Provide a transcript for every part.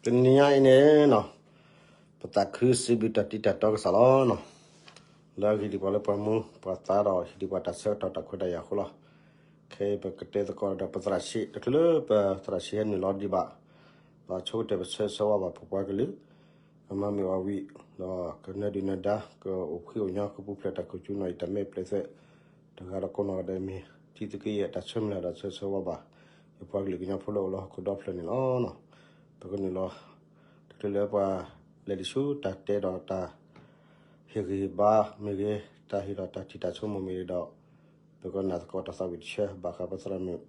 တနံၤညါအံၤန့ၣ်နီၤ, ပသးခုစံးဘျုးတၢ်တံၤတၢ်တီကစၢ်လီၤနီၤ, လၢအဟ့ၣ်ဒံးပှၤလၢပှၤမူပှၤသးဒီးဟ့ၣ်ဒံးပှၤတၢ်ဆၢကတီၢ်တၢ်ခွဲးတၢ်ယာ်အဃိလီၤ. ခဲအံၤပကတဲသကိးဒီးပသရၣ်ဆံး တချုးလၢပသရၣ်ဆံးဟဲနုာ်လီၤဒံးဘၣ်, ဒီးဆိကတၢၢ်ပဆၢဂ့ၤဆၢဝါဘၣ်ပပှၤကလုာ်, ကမၤမုာ်အီၤဝံၤ, ဒီးကနၢၤဒုၣ်နၢၤဒါ ကအိၣ်ဖှံအိၣ်ညီ ကပူၤဖျဲးတၢ်ခိၣ်ကၠူနီၤ ယတၢ်မဲာ်ပျဲၢ်သွဲၣ် တဂၤဒီးကိးနီၢ်ဂၤဒဲးမ့ၢ် တံသုးက့ယဲၢ် တၢ်ဆၢမုၢ်လၢ်ဒီးဆၢဂ့ၤဆၢဝါဘၣ် ယပှၤကလုာ်ကညီဖိလၢအိၣ်လၢဟီၣ်ခိၣ်ဒီဖျၢၣ်န့ၣ်လီၤ. ပကနုာ်လီၤ တချုးလၢပှၤလဲၤလံာ်ဆူတၢ်တဲဒီးတၢ်ဟ့ၣ်ဂံၢ်ဟ့ၣ်ဘါမ့ၢ်ဂ့ၤ, တၢ်ဟ့ၣ်ဒီးတၢ်ထံၣ်တၢ်ဆိကမိၣ်မ့ၢ်ဂ့ၤဒီး, ပကနာ်သကိးတၢ်သးဝံၣ်တဆၢ ဘၣ်ဃးပသရၣ်မုၣ်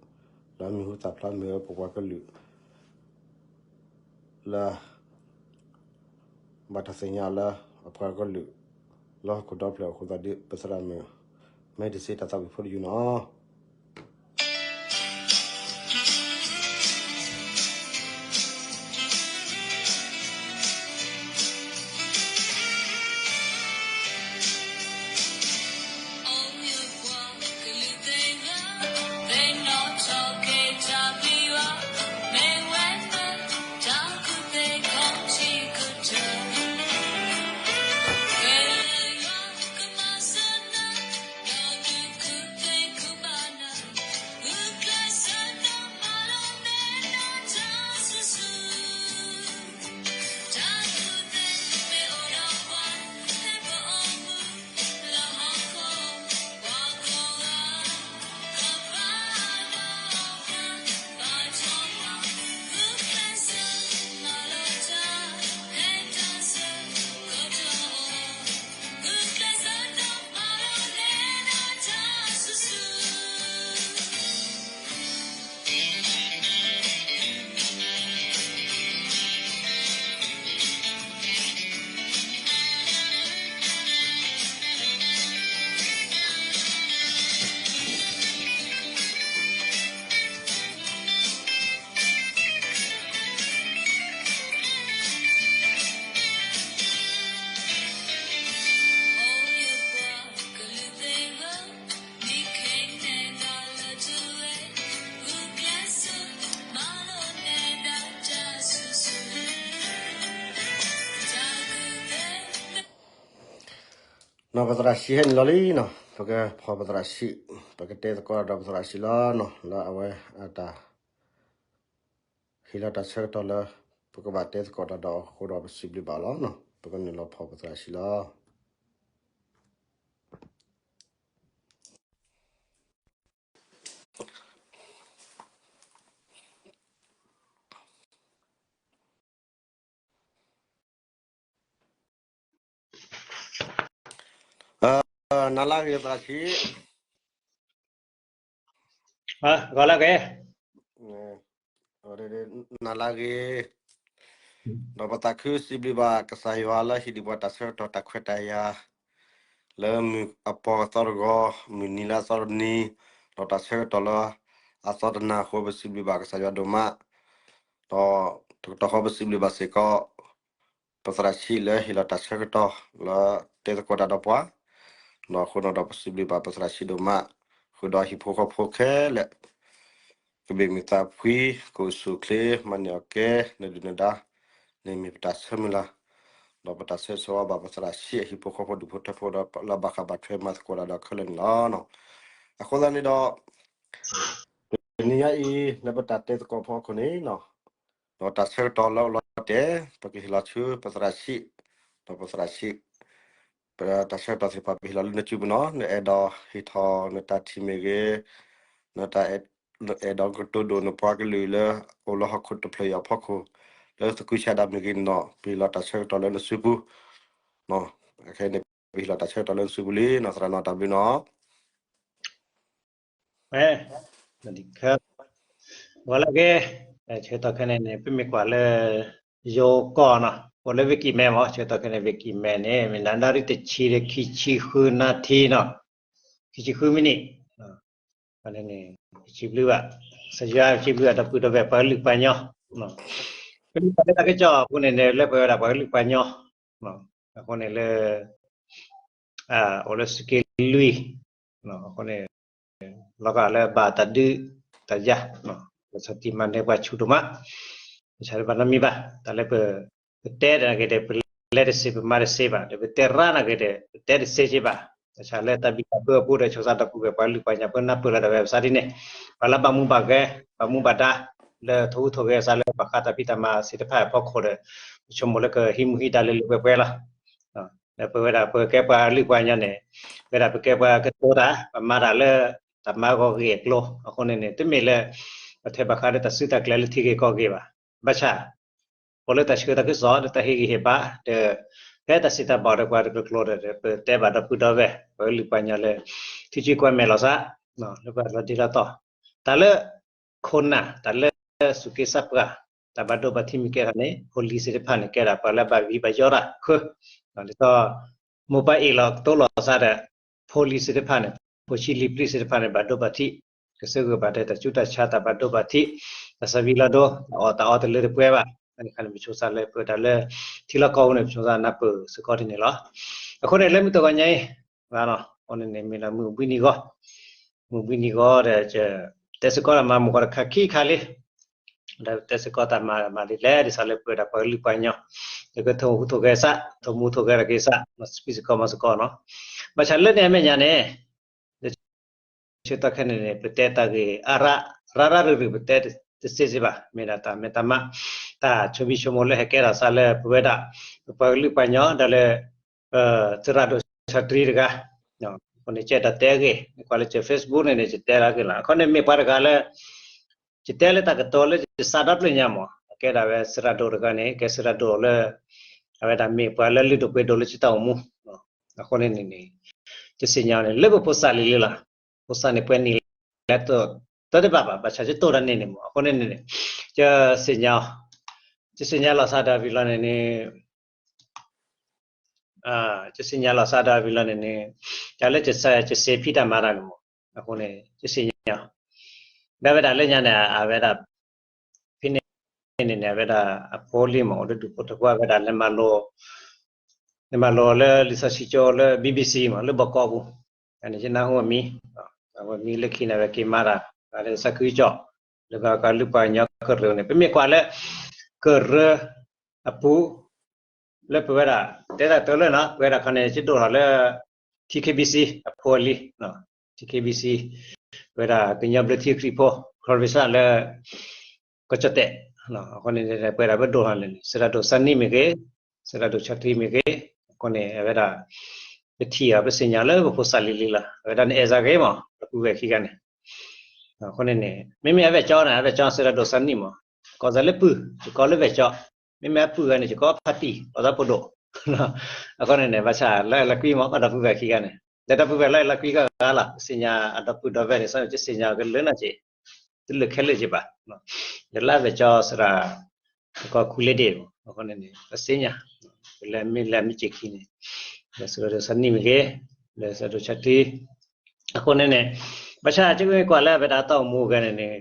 လၢမံၤဟူသၣ်ဖျါမ့ၢ်ဂ့ၤ ပပှၤကလုာ် လၢ ဘၣ်တၢ်သ့ၣ်ညါလၢ အပှၤကလုာ် လၢဟီၣ်ခိၣ်ဒီဖျၢၣ်အဃိသတးဒီး ပသရၣ်မုၣ် မဲဒစ့ တၢ်သးဝံၣ်ဖိတယုၢ်နီၤ. နီၤ ပသရၣ်ဆံးဟဲနုာ်လီၤလံနီၤ, ပကဖီၣ်ပသရၣ်ဆံး, ပကတဲသကိးဒီးပသရၣ်ဆံးလီၤနီၤ, လၢအဝဲအတၢ် ဟ့ၣ်လီၤတၢ်ဆၢကတီၢ်လၢ ပကဘၣ်တဲသကိးတၢ်ဒီးအဃိဒီးပစံးဘျုးဘၣ်အီၤလီၤနီၤ, ပကနုာ်လီၤဖီၣ်ပသရၣ်ဆံးလီၤ. နၤလၢအဂ့ၤသရၣ်ဆံး, ဂီၤလၢအဂ့ၤ, နၤလၢအဂ့ၤ, ဒီးပသးခုစံးဘျုးဘၣ်ကစၢ်ယွၤလၢဟ့ၣ်ဒံးပှၤတၢ်ဆၢကတီၢ်တၢ်ခွဲးတၢ်ယာ် လၢမုၢ်အပီၢ်အသီတဂီၤ, မုၢ်နံၤလၢအသီတနံၤ, ဒီးတၢ်ဆၢကတီၢ်လၢအသီတနၤအဃိ ပစံးဘျုးဘၣ်ကစၢ်ယွၤဒိၣ်မး, ဒီးတကတီၢ်ဃီပစံးဘျုးဘၣ်စ့ၢ်ကီး ပသရၣ်ဆံးလၢဟ့ၣ်လီၤတၢ်ဆၢကတီၢ်လၢတဲသကိးတၢ်ဒီးပှၤ, ဒီးအဃိနီၤဒီးပစံးဘျုးဘၣ်ပသရၣ်ဆံးဒိၣ်မး, ဃုာ်ဒီးဟံၣ်ဖိဃီဖိခဲလၢာ် ကဘၣ်မုာ်သးဖှံ, ကအိၣ်ဆူၣ်အိၣ်ချ့, မၤန့ၢ်အီၣ်ကဲ, နၢၤဒုၣ်နၢၤဒါ, န့ၣ်မ့ၢ်ပတၢ်ဆၢမုၢ်လၢ်, ဒီးပတၢ်ဆၢဂ့ၤဆၢဝါဘၣ်ပသရၣ်ဆံးအဟံၣ်ဖိဃီဖိဒူၣ်ဖိထၢဖိဒီးလၢဘၣ်ဃးဘၣ်ထွဲမၤသကိးတၢ်ဒီးခဲလၢာ်န့ၣ်လီၤ. အဃိသတးန့ၣ်ဒီး တနံၤညါအံၤ လၢပတၢ်တဲသကိးဖိအခိၣ်န့ၣ် ဒီးတၢ်ဆၢကတီၢ်လၢအိၣ်လီၤတဲာ် ပကဟ့ၣ်လီၤဆူပသရၣ်ဆံး, ဒီးပသရၣ်ဆံး ပတၢ်ဆၢကတီၢ်သ့ၣ်တဖၣ် ပဟ့ၣ်လီၤလၢနစုပူၤနီၤ, နအဲၣ်ဒိးဟ့ၣ်ထီၣ်နတၢ်ထံၣ်မ့ၢ်ဂ့ၤ, နတၢ်အဲၣ်ဒိးကတိၤဒိၣ်နပှၤကလုာ်လၢ အိၣ်လၢဟီၣ်ခိၣ်တဖျၢၣ်အံၤအဖီခိၣ်, လၢသကုၤဆးဒးမ့ၢ်ဂ့ၤန့ၣ်ဒီး ပဟ့ၣ်လီၤတၢ်ဆၢကတီၢ်လၢနစုပူၤ, ခဲအံၤန့ၣ် ပဟ့ၣ်လီၤတၢ်ဆၢကတီၢ်လၢနစုပူၤလံနီၤ, သရၣ်နီၤ တၢ်ဘျုးနီၤ. ဝဲ ဂီၤလၢအဂ့ၤ, ဆၢကတီၢ်ခဲအံၤန့ၣ် ပမ့ၢ်ကွၢ်လၢ ယိၤကီၢ်နီၤ, အိၣ်လၢ Vicky မဲမ့ၢ် ဆၢကတီၢ်ခဲအံၤန့ၣ် Vicky မဲန့ၣ် မ့ၢ်နၣ်ရံၣ်တဆံဒီးခံဆံဃုနၣ်ထံနီၤ, ခံဆံဃုမံးနံး, န့ၣ် ပစံးဘျုးဘၣ်, ကစၢ်ယွၤပစံးဘျုးဘၣ်ဒီပုၢ်ဒီဝဲၢ်ပှၤကလုာ်ပှၤကညီ, ပမ့ၢ်ကွၢ်လၢတၢ်ကစီၣ်အပူၤန့ၣ် လၢပဝဲဒၣ်ပှၤကလုာ်ပှၤကညီ, အဃိန့ၣ်လၢ အိၣ်လၢစက့လွံၢ်, အဃိန့ၣ် လီၤဂာ်လၢဘၣ်တၢ်ဒုးတၢ်ယၤ, လီၤဆီၣ်တံၢ်မၤနၢၤပှၤဆူၣ်ဒိၣ်မး, ဘၣ်ဆၣ်လၢပနီတမံၤဘၣ် တၢ်လၢပ ပတဲတဂ့ၤဒီး ပလဲၤတစ့ ပမၤတစ့ဘၣ် ဒီးပတဲရၣ်နာ်က့ဒီး ပတဲတစ့က့ဘၣ်. ဘၣ်ဆၣ်လၢတၢ်ဘံၣ်တၢ်ဘၢအပူၤဒီး ဆိကမိၣ်သးဒီပုၢ်ဝဲၢ်ပှၤလုၢ်ပှၤကညီ ပနၢ်ပၢၢ်လီၤဒီးဝဲပသးဒ်န့ၣ် ပှၤလၢဘၣ်မူဘၣ်ဂဲၤ ဘၣ်မူဘၣ်ဒါ လၢထိၣ်ဟူးထိၣ်ဂဲၤသးလၢပှၤဃးတၢ်ဖံးတၢ်မၤသ့ၣ်တဖၣ်အဖီခိၣ်ဒီး ပဆိကမိၣ်လၢကဟံးမူဟံးဒါလၢလၢပှဲၤပှဲၤလီၤ. ဒီးပဝဲဒၣ်ပကဲပှၤလုၢ်ပှၤကညီန့ၣ် ဝဲဒၣ်ပကဲပှၤကတိၤတၢ် ပမၤတၢ်လၢ တၢ်မၤဂီၤဂ့ၤအကျိၤ အဃိန့ၣ်န့ၣ် တမ့ၢ်လၢ ပထဲဘၣ်ဃးဒီးတၢ်စုတၢ်ကျဲၤလၢထံဂ့ၢ်ကီၢ်ဂ့ၢ်ဘၣ်. ဘၣ်ဆၣ် ပှၤလၢတၢ်ဆှၢတၢ်ကစီၣ် လၢတၢ်ဟ့ၣ်ဂံၢ်ဟ့ၣ်ဘါ ဒီး ဖဲတၢ်စံးတၢ်ဘၣ်ဒီးပှၤတကျိၤကျိၤဒီး ပတဲဘၣ်ဒီပုၢ်ဒီဝဲၢ် ပှၤလုၢ်ပှၤကညီလၢ ထံဆၢကွၢ်မဲာ်လီၤသး လၢပှၤလီၤဒ့လီၤတီၢ် တၢ်လၢ ခိၣ်နၢ် တၢ်လၢစူၢ်က့ၤသးပှၢ် တၢ်ဘၣ်ဒိဘၣ်ထံးမ့ၢ်ကဲထီၣ်န့ၣ် ဖိလံၤသ့ၣ်တဖၣ်န့ၣ် ကဲဒၣ်ပှၤလၢဘၣ်ဂံၢ်ဘၣ်ယီတၢ်ဃၢ ဒ်သိး မိၢ်ပၢ်အ့ၣ်လိာ်ကတိၤလိာ်သးဒီး ဖိလံၤသ့ၣ်တဖၣ်န့ၣ် ဖိဆံးလံၤပျံၤသ့ၣ်တဖၣ်န့ၣ် ဘၣ်ဒိဘၣ်ထံး ကစၢၢ်ဂၢၢ်ဘၣ်ဒီးတၢ်ဆူးတၢ်ဆါ တၢ်ဘၣ်ဒိဘၣ်ထံး တၢ်သးဝံၤလီၤဒိ တၢ်အီၣ်တၢ်အီတလၢတပှဲၤဘၣ် တခါန့ၣ် ပဆိသးလၢပတၢ်လၢ ထံလီၢ်ကီၢ်ပူၤန့ၣ် ပဆိသးနၢ်ပၢၢ်စ့ၢ်ကီးဒ်န့ၣ်လီၤ. အဃိန့ၣ် လၢမုၢ်တဂီၤညါအံၤ အဃိန့ၣ်န့ၣ် မ့ၢ်လၢမုၢ်ဘှံးနံၤဂီၢ် မုၢ်ဘှံးနံၤဂီၢ်ဒီး တဲစ့ၢ်ကီးတၢ်မၤမုၢ်ဂီၢ်တခါခံခါလံ ဒီးတဲစ့ၢ်ကီးတၢ်မၤမၤဒ်လဲၣ် ဒ်သိးလၢပဝဲဒၣ်ပှၤကလုာ်ပှၤကညီ ဒီးကထိၣ်ဟူးထိၣ်ဂဲၤသး ထိၣ်မူထိၣ်ဂဲၤတၢ်က့ၤသး စပံးစ့ၢ်ကီးမၤစ့ၢ်ကီးနီၤ ဘၣ်ဆၣ်လၢန့ၣ်အမဲာ်ညါန့ၣ် ဆၢကတီၢ်ခဲအံၤန့ၣ်န့ၣ် ပတဲတၢ်ဂ့ၢ်အါရၣ် ရၣ်ရၣ်ရုၢ်ရုၢ် ပတဲတသ့စ့ၢ်ဘၣ် မ့ၢ်ဒၣ်တၢ်မဲာ်တၢ်မး တၢ်ဆိမိၣ်ဆိကမိၣ်လၢဟဲကဲထီၣ်သးလၢပဝဲဒၣ် ပပှၤကလုာ်ပှၤကညီဒီးလၢ သရၣ်ဒိၣ်ဆၣ်တရံးတဂၤ အဃိန့ၣ် ကဲတၢ်တဲအဂ့ၢ် ကွၢ်လၢကၢ Facebook န့ၣ်န့ၣ် ယတဲလၢအဂ့ၢ်လီၤ. အဃိန့ၣ်မ့ၢ်ပှၤတဂၤလၢ ယတဲလၢတၢ်ကတိၤလၢယသးဒီဖျၢၣ်ညါမး အကဲဒၣ်ဝဲသရၣ်ဒိၣ်တဂၤန့ၣ် ကဲသရၣ်ဒိၣ်လၢ အဝဲဒၣ်မ့ၢ်ပှၤလၢလုၢ်ဒိၣ်ပှ့ၤဒိၣ်လၢယတၢ်အိၣ်မူ အဃိန့ၣ်န့ၣ်န့ၣ် ယသ့ၣ်ညါအီၤန့ၣ် လၢပဖိသၣ်လံၤလံၤလီၤ. ဖိသၣ်န့ၣ်ပှဲၤနံၣ်လဲၣ် တၢ်တဘၣ်ဘၣ် ဘၣ်ဆၣ်ယတိၢ်တၢ်န့ၣ်န့ၣ်မး အဃိန့ၣ်န့ၣ် ယသ့ၣ်ညါ ယသ့ၣ်ညါလီၤသးဒီးဝံၤလီၤန့ၣ်န့ၣ် ယသ့ၣ်ညါလီၤသးဒီးဝံၤလီၤန့ၣ်န့ၣ် တၢ်လၢယစ့ဖံးတၢ်မၤတၢ်န့ၣ်မး အဃိန့ၣ် ယသ့ၣ်ညါ ဒီးဝဲဒၣ်လၢညါန့ၣ် အဝဲဒၣ် ဖဲန့ၣ်န့ၣ်န့ၣ် အဝဲဒၣ်အဖိလံမး အိၣ်လၢဒူၣ်ဖိထၢဖိ အဝဲဒၣ် လဲၤမၤလိလၢလံာ်စီဆှံကၠိလၢ BBC မး လၢဘီကီးပူၤ န့ၣ် ယနၢ်ဟူအမံၤ အမံၤလၢခံန့ၣ် အဝဲက့ၤမၤတၢ် လၢသးခုကစီၣ် လၢပှၤကလုာ်ပှၤကညီကရၢန့ၣ် ပမ့ၢ်ကွၢ်လၢ ကရၢအပူၤ လၢပဝဲဒၣ် တဲတၢ်တလၢနီၤ ပဝဲဒၣ်ခီန့ၣ် ယဒိၣ်ထီၣ်လၢ TKBC အဖိအလံၤ TKBC ပဝဲဒၣ်ကညီဘျၢထံခရံာ်ဖိ ခီၣ်ရ့ၣ်စၢ်လၢ ကီၢ်ကၠီၣ်တဲၣ် အဃိန့ၣ် ပဝဲဒၣ်ပဒိၣ်ထီၣ်န့ၣ် သရၣ်ဒိၣ်စၢ်နံၣ်မ့ၢ်ဂ့ၤ သရၣ်ဒိၣ်ဆၣ်ထံမ့ၢ်ဂ့ၤ အဃိန့ၣ် အဝဲဒၣ် ပထံၣ်အီၤ ပသ့ၣ်ညါလၢပဖိသၣ်လံၤလံၤလီၤ. အဝဲဒၣ်န့ၣ် အဲၣ်စၢ်ဂ့ၤမး ဒီပုၢ်ဝဲၢ်ခံဂၤန့ၣ် အဃိန့ၣ်န့ၣ် မ့မ့ၢ်အဝဲၢ်ကၠီန့ၣ် အဝဲၢ်ကၠီသရၣ်ဒိၣ်စၢ်နံၣ်မး ကိးသးလၢပုၢ် ယကိးလၢဝဲၢ်ကၠီ မ့မ့ၢ်အပုၢ်ဂၤန့ၣ် ယကိးဖါတံၢ် ကိးသးဖိဒိၣ် အဃိန့ၣ်န့ၣ် ဘၣ်ဆၣ်လၢအလီၤကွံမး ဒီပုၢ်ဝဲၢ်ခံဂၤန့ၣ် ဒီပုၢ်ဝဲၢ်လၢအလီၤကွံကဂၤလီၤ ပသ့ၣ်ညါအဒီပုၢ်ဒီဝဲၢ်န့ၣ် သ့ၣ်ညါကလၢနၢ်က့ၤ တလၢာ်ခဲလၢာ်က့ၤဘၣ် ဒီးလၢအဝဲၢ်ကၠီသရၣ် ကီၢ်ခူလ့ဒ့ၣ် အဃိန့ၣ်န့ၣ် ပသ့ၣ်ညါ လၢမ့ၢ်လၢမ့ၢ်က့ၤခံန့ၣ် လၢသရၣ်ဒိၣ်စၢ်နံၣ်မ့ၢ်ဂ့ၤ လၢသရၣ်ဒိၣ်ဆၣ်ထံ အဃိန့ၣ်န့ၣ် ဘၣ်ဆၣ်ကကွၢ်လၢအဝဲဒၣ်တၢ်အိၣ်မူအဂၤန့ၣ်န့ၣ်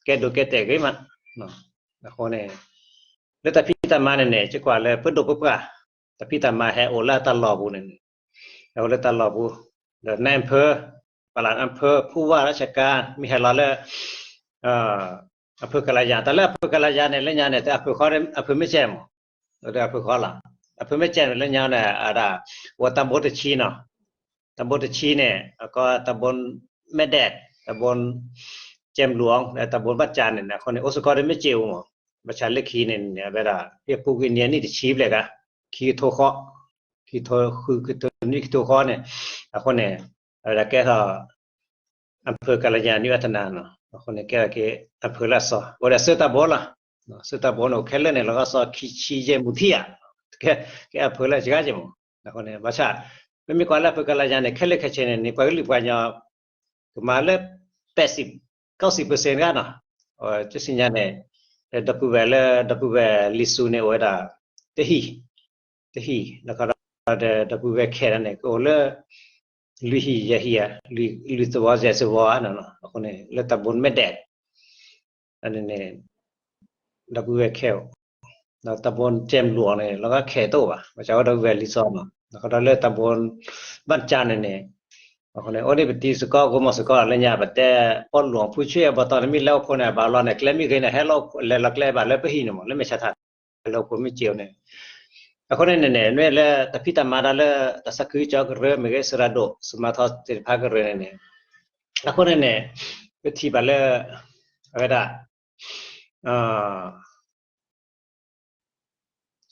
ကဲဒိးကဲတဲာ်ဂ့ၤမး အဃိန့ၣ် လၢတၢ်ဖံးတၢ်မၤန့ၣ်န့ၣ် ကကွၢ်လၢပဒိၣ်ပပှၢ် တၢ်ဖံးတၢ်မၤဟဲအိၣ်လၢအတၢ်လီၢ်ပူၤန့ၣ်န့ၣ် ဟဲအိၣ်လၢတၢ်လီၢ်ပူၤ ဒီးနၢ်အဖၢ ပလၢ်အဖၢ ဖူဝါရၣ်ဆကါ မ့ၢ်ဟဲလီၤလၢ အဖၢကလၤယၤ တၢ်လၢအဖၢကလၤယၤန့ၣ် လၢညါန့ၣ် တၢ်အဖၢဃီ အဖၢမ့ၢ်ကဲမး အဖၢဃီလီၤ အဖၢမ့ၢ်ကဲန့ၣ် လၢညါန့ၣ် အဒၣ် ဝဲတၢ်ဘိတဆံနီၤ တၢ်ဘိတဆံန့ၣ် အကီတၢ်ဘိမဲာ်ဒဲး တၢ်ဘိကဲမလူၤအီၤ တၢ်ဘိဘၣ်ကၠါန့ၣ် အဃိန့ၣ် အိၣ်စ့ၢ်ကီးဒီးမ့ၢ်ကဲအိၣ်မး ဘၣ်ဆၣ်လၢခံန့ၣ်န့ၣ် အဝဲဒၣ် ဟ့ၣ်ပူၤကွံာ်နံၣ်အနံၣ်တဆံဘျဲၣ်ဂၤ ခံကထိဃီ ခံကထိဃု ခံကထိနွံ ခံကထိဃီန့ၣ် အဃိန့ၣ် အဝဲဒၣ်ကဲထီၣ် အဖၢကလၤယၤနံၣ်ဝဲတနၤနီၤ အဃိန့ၣ် ကဲထီၣ်က့ၤအဖၢလၢအစီၤ အိၣ်ဒီးဆၢတၢ်ဘိလီၤ ဆၢတၢ်ဘိန့ၣ် အိၣ်ခဲလၢာ်န့ၣ် လီၤဂာ်စီၤခံဆံယဲၢ်မုၢ်ထံၣ်ဧါ ကဲ ကဲအဖၢလၢစှၤက့ၤမး အဃိန့ၣ် ဘၣ်ဆၣ် မ့မ့ၢ်ကွၢ်လၢအဖၢကလၤယၤန့ၣ် ခဲလၢာ်ခဲဆ့န့ၣ် န့ၣ်ပှၤကလုာ်ပှၤကညီ ကမၤလၢ ပဲးစံး ကီၢ်စံးပၢၢ်စ့ၣ်တဂၤနီၤ ကစံၣ်ညါန့ၣ် ဒီပုၢ်ဝဲၢ်လၢ ဒီပုၢ်ဝဲၢ်လံာ်စူၤန့ၣ် အိၣ်ဝဲဒၣ် တဟံၣ် တဟံၣ် လၢခီဒီး ဒီပုၢ်ဝဲၢ်ခဲန့ၣ် ကအိၣ်လၢ လွံၢ်ဟံၣ်ယဲၢ်ဟံၣ်ဧါ လွံၢ်သဝီယဲၢ်သဝီဧါနီၤ အဃိန့ၣ် လၢတၢ်ဘိမဲာ်ဒဲး န့ၣ် ဒီပုၢ်ဝဲၢ်ခဲအိၣ် ဒီးတၢ်ဘိကဲမလူၤအီၤန့ၣ် လီၤဂာ်ခဲတအိၣ်ဘၣ် ဘၣ်ဆၣ်ဝဲဒီပုၢ်ဝဲၢ်လံာ်စီၤနီၤ လၢခီဒီးလၢတၢ်ဘိ ဘၣ်ကၠါန့ၣ်န့ၣ် အဃိန့ၣ် အိၣ်ဒံးပတံၤစ့ၢ်ကီး ဂိၢ်မီၢ်စ့ၢ်ကီးလၢညါ ပတဲပီၣ်လူၣ်အဖုဆ့ၣ်အဘီတီၢ်န့ၣ် မ့ၢ်လဲၤအိၣ်ဖှိၣ်န့ၣ် ဘၣ်လီၤန့ၣ် ကျဲမ့ၢ်ဂ့ၤန့ၣ် ဟဲလီၤလဲၤလီၤကျဲဘၣ်လၢပဟံၣ်န့ၣ်မး လၢမဲာ်ဆါထး ဟဲလီၤအိၣ်ဖှိၣ်မ့ၢ်စ့ၢ်ဧိၤန့ၣ် အဃိန့ၣ်န့ၣ်န့ၣ် မ့ၢ်လၢတၢ်ဖံးတၢ်မၤတၢ်လၢ တၢ်သးခုကစီၣ်ကရၢ မ့ၢ်ဂ့ၤ စရၣ်ဒိၣ် စမၤထီသ့ၣ်တဖၣ်ကရၢန့ၣ်န့ၣ် အဃိန့ၣ်န့ၣ် ပထံၣ်ဘၣ်လၢ အဝဲဒၣ်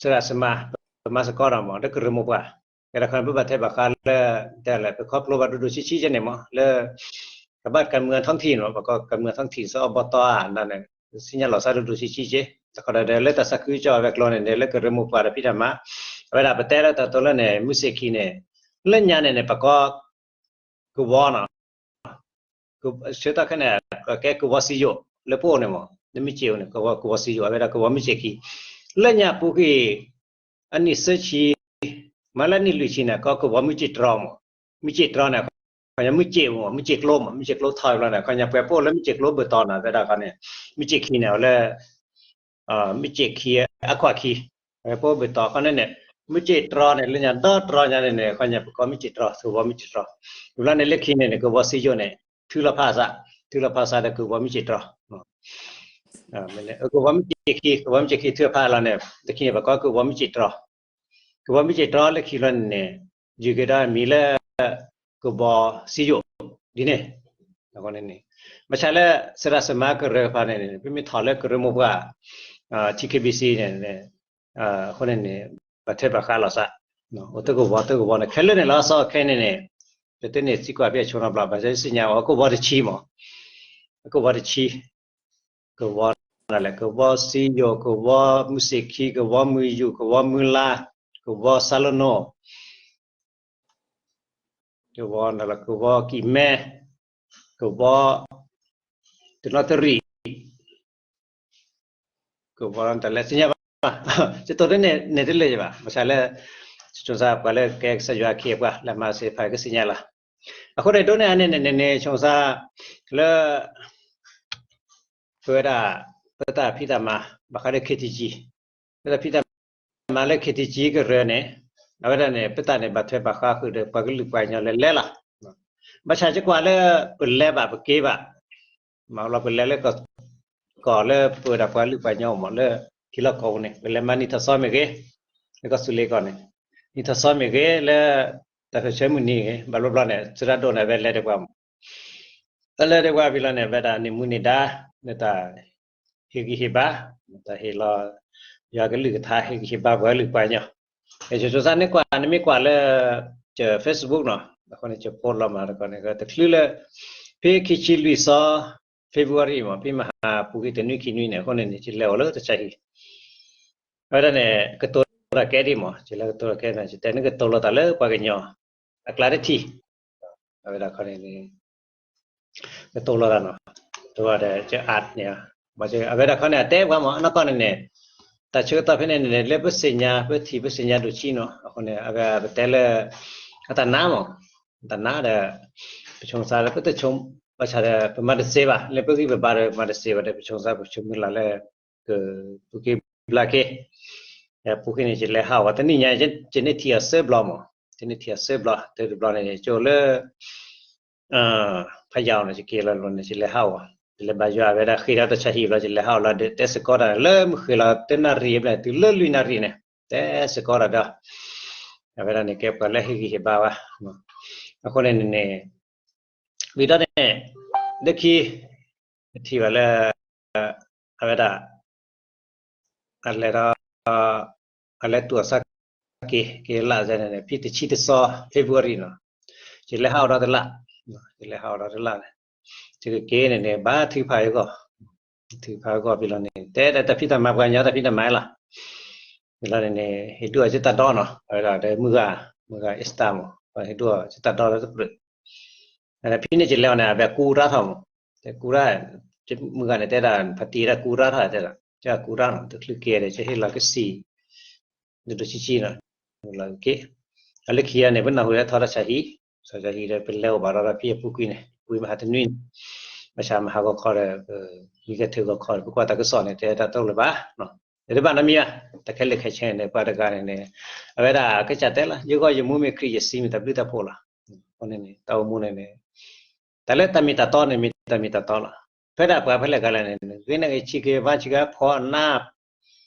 စရၣ်စမၤ ပမၤစ့ၢ်ကီးဒီးမး လၢကရၢမိၢ်ပှၢ် ကဲဒီးခီန့ၣ် ပဘၣ်ထွဲဘၣ်ဃးလၢ တဲလဲၣ် ပခီဖျိဘၣ်ဒိၣ်ဒိၣ်ဆံးဆံးကဲန့ၣ်မး လၢ ကဘၣ်ကမုၢ်အထီၣ်ထံၣ်မး ပကီးကမုၢ်အထီၣ်ထံၣ် စီၤအဘီတီၢ်ဧါ နန့ၣ် သ့ၣ်ညါလီၤစၢ်ဒိၣ်ဒိၣ်ဆံးဆံးကဲ တခီဒီးလၢတၢ်သးခုကစီၣ်အဝဲကျိန့ၣ်န့ၣ် လၢကရၢမိၢ်ပှၢ်ဒီးဖံးတၢ်မၤ အဝဲဒၣ်ပတဲလၢတၢ်တိလၢန့ၣ် မုၢ်ဆ့ၣ်ခံန့ၣ် လၢညါန့ၣ်န့ၣ် ပကီး ကဝီၤနီၤ ဆၢကတီၢ်ခဲအံၤန့ၣ် ကဲကဝီၤစံယိၣ် လၢပအိၣ်န့ၣ်မး လၢမုၢ်စ့ၣ်အိၣ်န့ၣ် ကဝီၤ ကဝီၤစံယိၣ် အဝဲဒၣ်ကဝီၤမုၢ်ဆ့ၣ်ခံ လၢညါပူၤကွံာ် အနံၣ်သၢဆံ မ့ၢ်လၢနံၣ်လွံၢ်ဆံန့ၣ် ကီးကဝီၤမုၢ်စ့ၣ်တြီမး မုၢ်စ့ၣ်တြီန့ၣ် ခီညါမုၢ်စ့ၣ်မး မုၢ်စ့ၣ်ကျိမး မုၢ်စ့ၣ်ကျိထီဘျီန့ၣ် ခီညါပှဲၤပအိၣ်လၢမုၢ်စ့ၣ်ကျိဘုၣ်တီၤန့ၣ် အဝဲဒၣ်ခီန့ၣ် မုၢ်စ့ၣ်ခံန့ၣ် အဝဲလၢ မုၢ်စ့ၣ်ခံ အခွးခံ ပှဲၤပအိၣ်ဘုၣ်တီၤ ခီန့ၣ်န့ၣ် မုၢ်စ့ၣ်တြီန့ၣ် လၢညါဒီတြီညါန့ၣ်န့ၣ် ခီညါပကိးမုၢ်စ့ၣ်တြီ ကဝီၤမုၢ်စ့ၣ်တြီ ဝံၤလီၤန့ၣ် လၢခံန့ၣ်န့ၣ် ကဝီၤစံယိၣ်န့ၣ် ထုးလီၤဖးစး ထုးလီၤဖးစးဒီးကဝီၤမုၢ်စ့ၣ်တြီ ကဝီၤမုၢ်စ့ၣ်ခံ ကဝီၤမုၢ်စ့ၣ်ခံထုးဖးလီၤန့ၣ် လၢခံန့ၣ် ပကိးကဝီၤမုၢ်စ့ၣ်တြီ ကဝီၤမုၢ်စ့ၣ်တြီလၢခံလီၤန့ၣ်န့ၣ် ယုၢ်က့ၤဒီးမံၤလၢ ကဝီၤစံယိၣ် ဒ်န့ၣ် အဃိန့ၣ်န့ၣ် ဘၣ်ဆၣ်လၢ စရၣ်စမၤကရၢတဖၣ်န့ၣ်န့ၣ် ပမ့ၢ်ထီၣ်လၢကရၢမိၢ်ပှၢ် ထံ ခ့ဘံၣ်စံ န့ၣ်န့ၣ် အဃိန့ၣ်န့ၣ် ဘၣ်ထွဲဘၣ်ဃးလီၤစး အိၣ်တကဝီၤတကဝီၤန့ၣ် ခဲလၢာ်န့ၣ်လီၤ စီၤခဲန့ၣ်န့ၣ် ပတဲန့ၣ်စံးကွၢ်ဖဲအဆိနီတဘျီ ဘၣ်ဆၣ်သ့ၣ်ညါအီၤ ကဝီၤတဆံမး ကဝီၤတဆံ ကဝီၤဒၣ်လဲာ် ကဝီၤစံယိၣ် ကဝီၤမုၢ်ဆ့ၣ်ခံ ကဝီၤမုၢ်ယူၢ် ကဝီၤမုၢ်လါ ကဝီၤစၤလိနိ ကဝီၤဒၣ်လဲာ် ကဝီၤကံၢ်မဲ ကဝီၤ တနီသရံၣ် ကဝီၤဒၣ်လဲာ် သ့ၣ်ညါဘၣ် ယတိၢ်တန့ၢ်န့ၣ် တလၢာ်ယဘၣ် ဘၣ်ဆၣ်လၢ ဆိမိၣ်သးပှၤလၢကဲကစၢ်ယွၤအခ့အပှၤ လၢမၤစ့ၢ်ဖးကသ့ၣ်ညါလီၤ အဃိန့ၣ် ဒိးန့ၢ်အန့ၣ်န့ၣ်န့ၣ် ဆိမိၣ်သး လၢ ပဝဲဒၣ် ပတၢ်ဖံးတၢ်မၤ ဘၣ်ဃးဒီး ခ့ထံကံ ပတၢ်ဖံးတၢ်မၤလၢ ခ့ထံကံ ကရၢန့ၣ် အဝဲဒၣ်န့ၣ် ပတၢ်န့ၣ် ဘၣ်ထွဲဘၣ်ဃးဃုာ်ဒီးပှၤကလုာ်ပှၤကညီလဲၤလဲၤလီၤ ဘၣ်ဆၣ်ကကွၢ်လၢ ပလဲၤဘၣ်ပက့ၤဘၣ် မၤလီၤပလဲၤလၢ ကီၢ်လၢပဝဲဒၣ်ပှၤကလုာ်ပှၤကညီမး လၢထံလီၢ်ကီၢ်ပူၤန့ၣ် ပလဲၤမၤနံၣ်ထီၣ်သီမ့ၢ်ဂ့ၤ, လၢကီၢ်သူလ့ၤကီၢ်န့ၣ် နံၣ်ထီၣ်သီမ့ၢ်ဂ့ၤ လၢတၢ်ဖဲဆၢမုၢ်နံၤဂ့ၤ ဘၣ်ဘျီဘျီန့ၣ် သရၣ်ဒိၣ်န့ၣ် အဝဲလဲၤဒၣ်ပှၤမး, အလဲၤဒၣ်ပှၤဝံၤလီၤန့ၣ် အဝဲဒၣ်န့ၣ်မူန့ၢ်ဒါ လၢတၢ်ဟ့ၣ်ဂံၢ်ဟ့ၣ်ဘါ, တၢ်ဟ့ၣ်လီၤ ယွၤကလုၢ်ကထါ ဟ့ၣ်ဂံၢ်ဟ့ၣ်ဘါပှၤကလုာ်ပှၤကညီ, ယဆိမိၣ်သးန့ၣ်ကွၢ် နမ့ၢ်ကွၢ်လၢ Facebook နီၤ, အဃိန့ၣ် ယဖိလီၤမးတကီၢ်န့ၣ် တချုးလၢ ဖဲခံဆံလွံၢ်သီ February မး ဖဲမဟါပူၤကွံာ်တနွံခံနွံန့ၣ် အဃိန့ၣ်န့ၣ် ယလဲၤအိၣ်လၢတၢ်ဆါဟံၣ်, အဝဲဒၣ်န့ၣ် ကတိၤတၢ်ကဲဒ်မး ယလဲၤကတိၤတၢ်ကဲန့ၣ် ယတဲန့ၣ်ကတိၤလိာ်သးလၢပှၤကညီ အကျါတထံၣ်, အဝဲဒၣ်ခီန့ၣ်န့ၣ် ကတိၤလိာ်သးနီၤ, ကတိၤဒီး ယအးန့ၣ်, အဝဲဒၣ်ခီန့ၣ် အတဲပှၤမး အနီၢ်ကီၢ်န့ၣ်န့ၣ် တၢ်ဆၢကတီၢ်ဖဲန့ၣ်န့ၣ် လၢပသ့ၣ်ညါ ပထံၣ်ပသ့ၣ်ညါဒိၣ်ဆံးနီၤ, အဃိန့ၣ် အဝဲပတဲလၢ အတၢ်နာ်မး, တၢ်နာ်ဒီး ပဆိမိၣ်သးလၢပတဆိ ဘၣ်ဆၣ်ဒီး ပမၤတသ့ဘၣ် လၢပဂံၢ်ပဘါဒီးမၤတသ့ဘၣ်ဒီး ပဆိမိၣ်သးပဆိမိၣ်လၢ်လၢ ကပူၤက့ၤဘျါက့ၤ, ပူၤကွံာ်န့ၣ် ယလဲၤဟးဂီၤ တနံၣ်ညါ ယန့ၢ်ထံၣ်အီၤသၢဘျီမး, ယန့ၢ်ထံၣ်အီၤသၢဘျီ တဘျီန့ၣ် ကၠိလၢ ဖးယံၤန့ၣ် ယက့ၤလီၤလီၤန့ၣ် ယလဲၤဟးဂီၤ, ယလဲၤဘါယွၤအဝဲဒၣ်ဃ့ဒီးတၢ်ဆါဟံၣ်ဘျီ ယလဲၤဟးဂီၤလီၤဒီး တဲစ့ၢ်ကီးတၢ်န့ၣ် လၢမုၢ်ဃ့လီၤတနၣ်ရံၣ်ဘျီ တုၤလၢလွံၢ်နၣ်ရံၣ်န့ၣ် တဲစ့ၢ်ကီးတၢ်ဒီး အဝဲဒၣ်န့ၣ် ကဲပှၤလၢဟ့ၣ်ဂံၢ်ဟ့ၣ်ဘါဝဲ, အဃိန့ၣ်န့ၣ် ဝံၤဒီးန့ၣ် လၢခံ ပထံၣ်ဘၣ်လၢ အဝဲဒၣ် အလဲၤဒီး အလဲၤတူၢ်အီၤဆၢက့ၤ က့ၤလၢ်န့ၣ် ဖဲတဆံတသီ February နီၤ, ယလဲၤဟးဂီၤဒီးတလၢ်, ယလဲၤဟးဂီၤဒီးတလၢ်န့ၣ် ယကက့ၤန့ၣ်န့ၣ် ဘၣ်ထုကဖၣ်အဂီၢ်, ထုကဖၣ်အဂီၢ် ဖဲလီၤန့ၣ် တဲဒၣ်တၢ်ဖံးတၢ်မၤပှၤကညီ တၢ်ဖံးတၢ်မၤလီၤ, ဖဲလီၤန့ၣ်န့ၣ် ဟ့ၣ်ဒုးအီၤယတၢ်ဒီနီၤ, အဝဲဒၣ်ဒီးမုၢ်ဂၤ, မုၢ်ဂၤ Esther မး ပှၤဟ့ၣ်ဒုးအီၤယတၢ်ဒီလၢတပျုာ် ဖဲန့ၣ်ယလဲၤအီၤန့ၣ် အဝဲကူရါထီၣ်မး, တဲကူရါ, မုၢ်ဂၤန့ၣ် တဲဒၣ် ဖါတံၢ်ဒၣ်ကူရါထီၣ်တဲဒၣ်, ယကူရါနီၤ တချုးက့ၤဒီး ယဟ့ၣ်လီၤကစံၣ် ဒိၣ်ဒိၣ်ဆံးဆံးနီၤ, လီၤက့ၤ, အလၢခံဂၤန့ၣ် ပနၢ်ဟူလၢထီၣ်တၢ်ဆါဟံၣ်, ထီၣ်တၢ်ဆါဟံၣ်ဒီး ပလဲၤအိၣ်ဘၣ်ဒီးဖဲအပူၤကွံာ်န့ၣ် ပူၤမဟါတနွံန့ၣ်, ဘၣ်ဆၣ်မဟါဂီၤခီဒီး မံၤကထၢၣ်ဂီၤခီဒီး ပကွၢ်တၢ်ကစီၣ်န့ၣ် တဲတၢ်တအိၣ်လၢၤဘၣ်, တဘၣ်နီတမံၤဘၣ်, တၢ်ခဲလၢာ်ခဲဆ့န့ၣ် ပှၤတဂၤန့ၣ်န့ၣ် အဝဲဒၣ်ကစၢ်တဲလီၤ ယဂီၢ်ယမူမ့ၢ်ခရံာ် ယစံးမ့ၢ်တၢ်ဘျုးတၢ်ဖှိၣ်လီၤ, အဃိန့ၣ်န့ၣ် တၢ်အိၣ်မူန့ၣ်န့ၣ် တၢ်လၢတၢ်မ့ၢ်တၢ်တီန့ၣ် မ့ၢ်တၢ်မ့ၢ်တၢ်တီလီၤ. ဖဲဒၣ်ပှၤဖဲလဲၣ်ကလဲၣ်န့ၣ် ဂ့ၤနာ်က့ၤဆံးက့ၤ ဘါဆံးက့ၤ ဖီအနၢ်